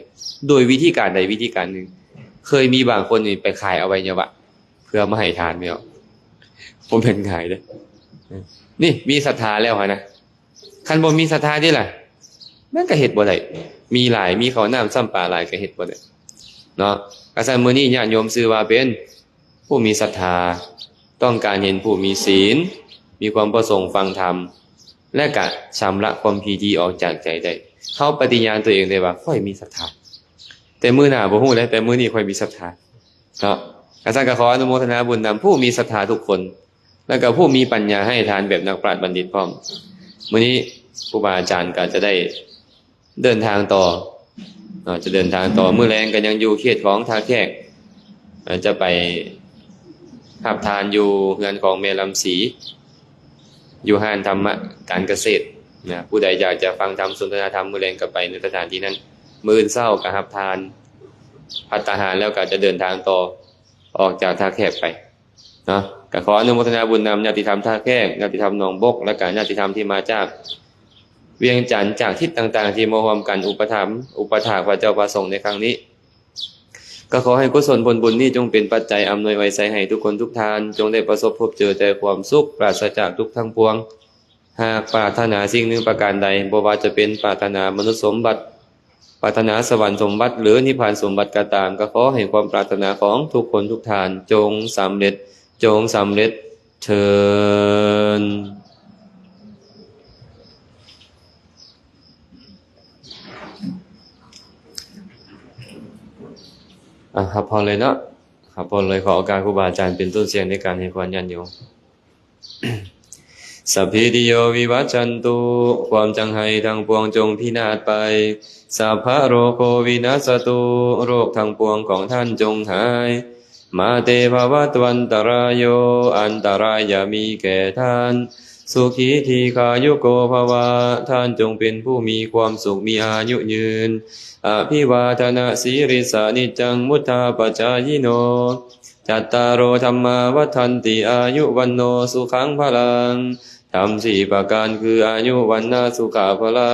ໂດຍວິທີການໃດວິທີການໜຶ່ງ. ເຄີຍມີບາງຄົນນີ້ໄປຂາຍອະໄວຍະວະ ເພື່ອມາໃຫ້ທານແມ່ນບໍ່? ບໍ່ແມ່ນງ່າຍເດ້. ນີ້ມີສັດທາແລ້ວຫັ້ນນະ ຄັນບໍ່ມີສັດທາຕິລະ ມັນກໍເຮັດບໍ່ໄດ້. ມີຫຼາຍ ມີເຂົ້ານ້ຳຊ້ຳປາຫຼາຍກໍເຮັດບໍ່ໄດ້ເນາະ. ກະຊັ້ນ ມື້ນີ້ຍາດໂຍມຊື່ວ່າເປັນຜູ້ມີສັດທາ ຕ້ອງການເຫັນຜູ້ມີສິນ ມີຄວາມປະສົງຟັງທຳ ແລະກະຊຳລະຄວາມຜິດທີ່ອອກຈາກໃຈໄດ້. ເຮົາປະຕິຍານຕົວເອງໄດ້ວ່າ ຂ້ອຍມີສັດທາ. ແຕ່ມື້ໜ້າບໍ່ຮູ້ເດ້ ແຕ່ມື້ນີ້ຂ້ອຍມີສັດທາເນາະ. ກະຊັ້ນກໍຂໍອະນຸໂມທະນາບຸນນຳຜູ້ມີສັດທາທຸກຄົນ ແລະກໍຜູ້ມີປັນຍາໃຫ້ທານແບບນັກປາດບັນດິດພ້ອມ. ມື້ນີ້ຄູບາອາຈານກໍຈະໄດ້ເດີນທາງຕໍ່ເນາະ ຈະເດີນທາງຕໍ່. ມື້ແລງກໍຍັງຢູ່ເຂດຂອງທ່າແຂກ ຈະໄປຮັບທານຢູ່ເຮືອນຂອງແມ່ລຳສີ ຢູ່ຮ້ານທຳມະການກະເສດນະ. ຜູ້ໃດຢາກຈະຟັງທຳ ສົນທະນາທຳ ມື້ແລງກໍໄປໃນສະຖານທີ່ນັ້ນ. ມື້ອື່ນເຊົ້າກໍຮັບທານ ພັດຕາຫານແລ້ວກໍຈະເດີນທາງຕໍ່ ອອກຈາກທ່າແຂກໄປເນາະ. ກໍຂໍອະນຸໂມທະນາບຸນນຳຍາດຕິທຳທ່າແຂກ, ຍາດຕິທຳໜອງບົກ ແລະກະຍາດຕິທຳທີ່ມາຈາກວຽງຈັນ ຈາກທິດຕ່າງໆ ທີ່ມາຮ່ວມກັນອຸປະຖຳ ອຸປະຖາກພະເຈົ້າພະສົງໃນຄັ້ງນີ້. ກໍຂໍໃຫ້ກຸສົນຜົນບຸນນີ້ຈົ່ງເປັນປັດໄຈອຳນວຍໄວໄຊໃຫ້ທຸກຄົນທຸກທ່ານ ຈົ່ງໄດ້ປະສົບພົບເຈີແຕ່ຄວາມສຸກ ປາສະຈາກທຸກທັງປວງ. ຫາກປາດຖະໜາສິ່ງໜຶ່ງປະການໃດ, ບໍ່ວ່າຈະເປັນປາດຖະໜາມະນຸດສົມບັດ, ປາດຖະໜາສະຫວັນສົມບັດ ຫຼື ນິບພານສົມບັດກໍຕາມ, ກໍຂໍໃຫ້ຄວາມປາດຖະໜາຂອງທຸກຄົນທຸກທ່ານ ຈົ່ງສຳເລັດ, ຈົ່ງສຳເລັດເທີນ. ອ່ະ ຮັບພອນເລີຍເນາະ, ຮັບພອນເລີຍ. ຂໍໂອກາດຄູບາອາຈານເປັນຕົ້ນສຽງໃນການໃຫ້ພອນຍາດໂຍມ. ສັບພີຕິໂຍວິວັດຊັນຕຸ, ຄວາມຈັງໄຫ້ທັງປວງຈົ່ງພິນາດໄປ. ສັບພະໂລໂກວິນັດສະຕຸ, ໂລກທັງປວງຂອງທ່ານຈົ່ງຫາຍ. ມາເຕພະວັດວັນຕະລາໂຍ, ອັນຕະລາຍຢ່າມີແກ່ທ່ານ. ສຸຂີດີຄາຍຸໂກພະວະ, ທ່ານຈົ່ງເປັນຜູ້ມີຄວາມສຸກ ມີອາຍຸຍືນ. ອະພິວາທະນະສີລິດສະ ນິດຈັງວຸດທາປະຈາຍິໂນ, ຈັດຕາໂລທຳມາວັດທັນຕິ ອາຍຸ ວັນໂນ ສຸຂັງ ພະລັງ. ທຳສີ່ປະການຄື ອາຍຸ ວັນນະ ສຸຂະ ພະລະ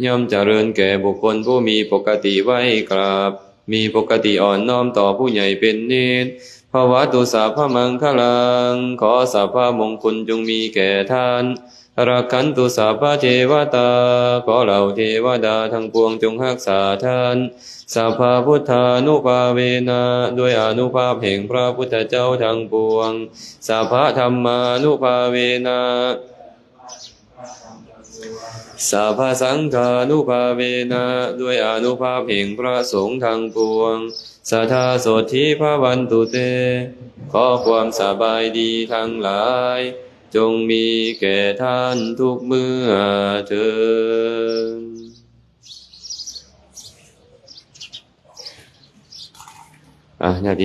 ຍ່ອມຈະເລີນແກ່ບຸກຄົນຜູ້ມີປົກກະຕິໄຫວ້ກາບ, ມີປົກກະຕິອ່ອນນ້ອມຕໍ່ຜູ້ໃຫຍ່ເປັນນິດ. ພະວະຕຸ ສັບພະມັງຄະລັງ, ຂໍສັບພະມົງຄຸນຈົ່ງມີແກ່ທ່ານ. ລັກຂັນຕຸ ສັບພະເທວະຕາ, ຂໍເຫຼົ່າເທວະດາທັງປວງຈົ່ງຮັກສາທ່ານ. ສັບພະພຸດທານຸພາເວນະ, ດ້ວຍອານຸພາບແຫ່ງພະພຸດທະເຈົ້າທັງປວງ. ສັບພະທຳມານຸພາເວນະ, ສັບພະສັງຄານຸພາເວນະ, ດ້ວຍອານຸພາບແຫ່ງພະສົງທັງປວງ. ສະທາໂສດຖີພະວັນຕຸເຕ, ຂໍຄວາມສະບາຍດີທັງຫຼາຍ ຈົ່ງມີແກ່ທ່ານທຸກເມື່ອເທີນ. ອ່ະ ຍາດຕິ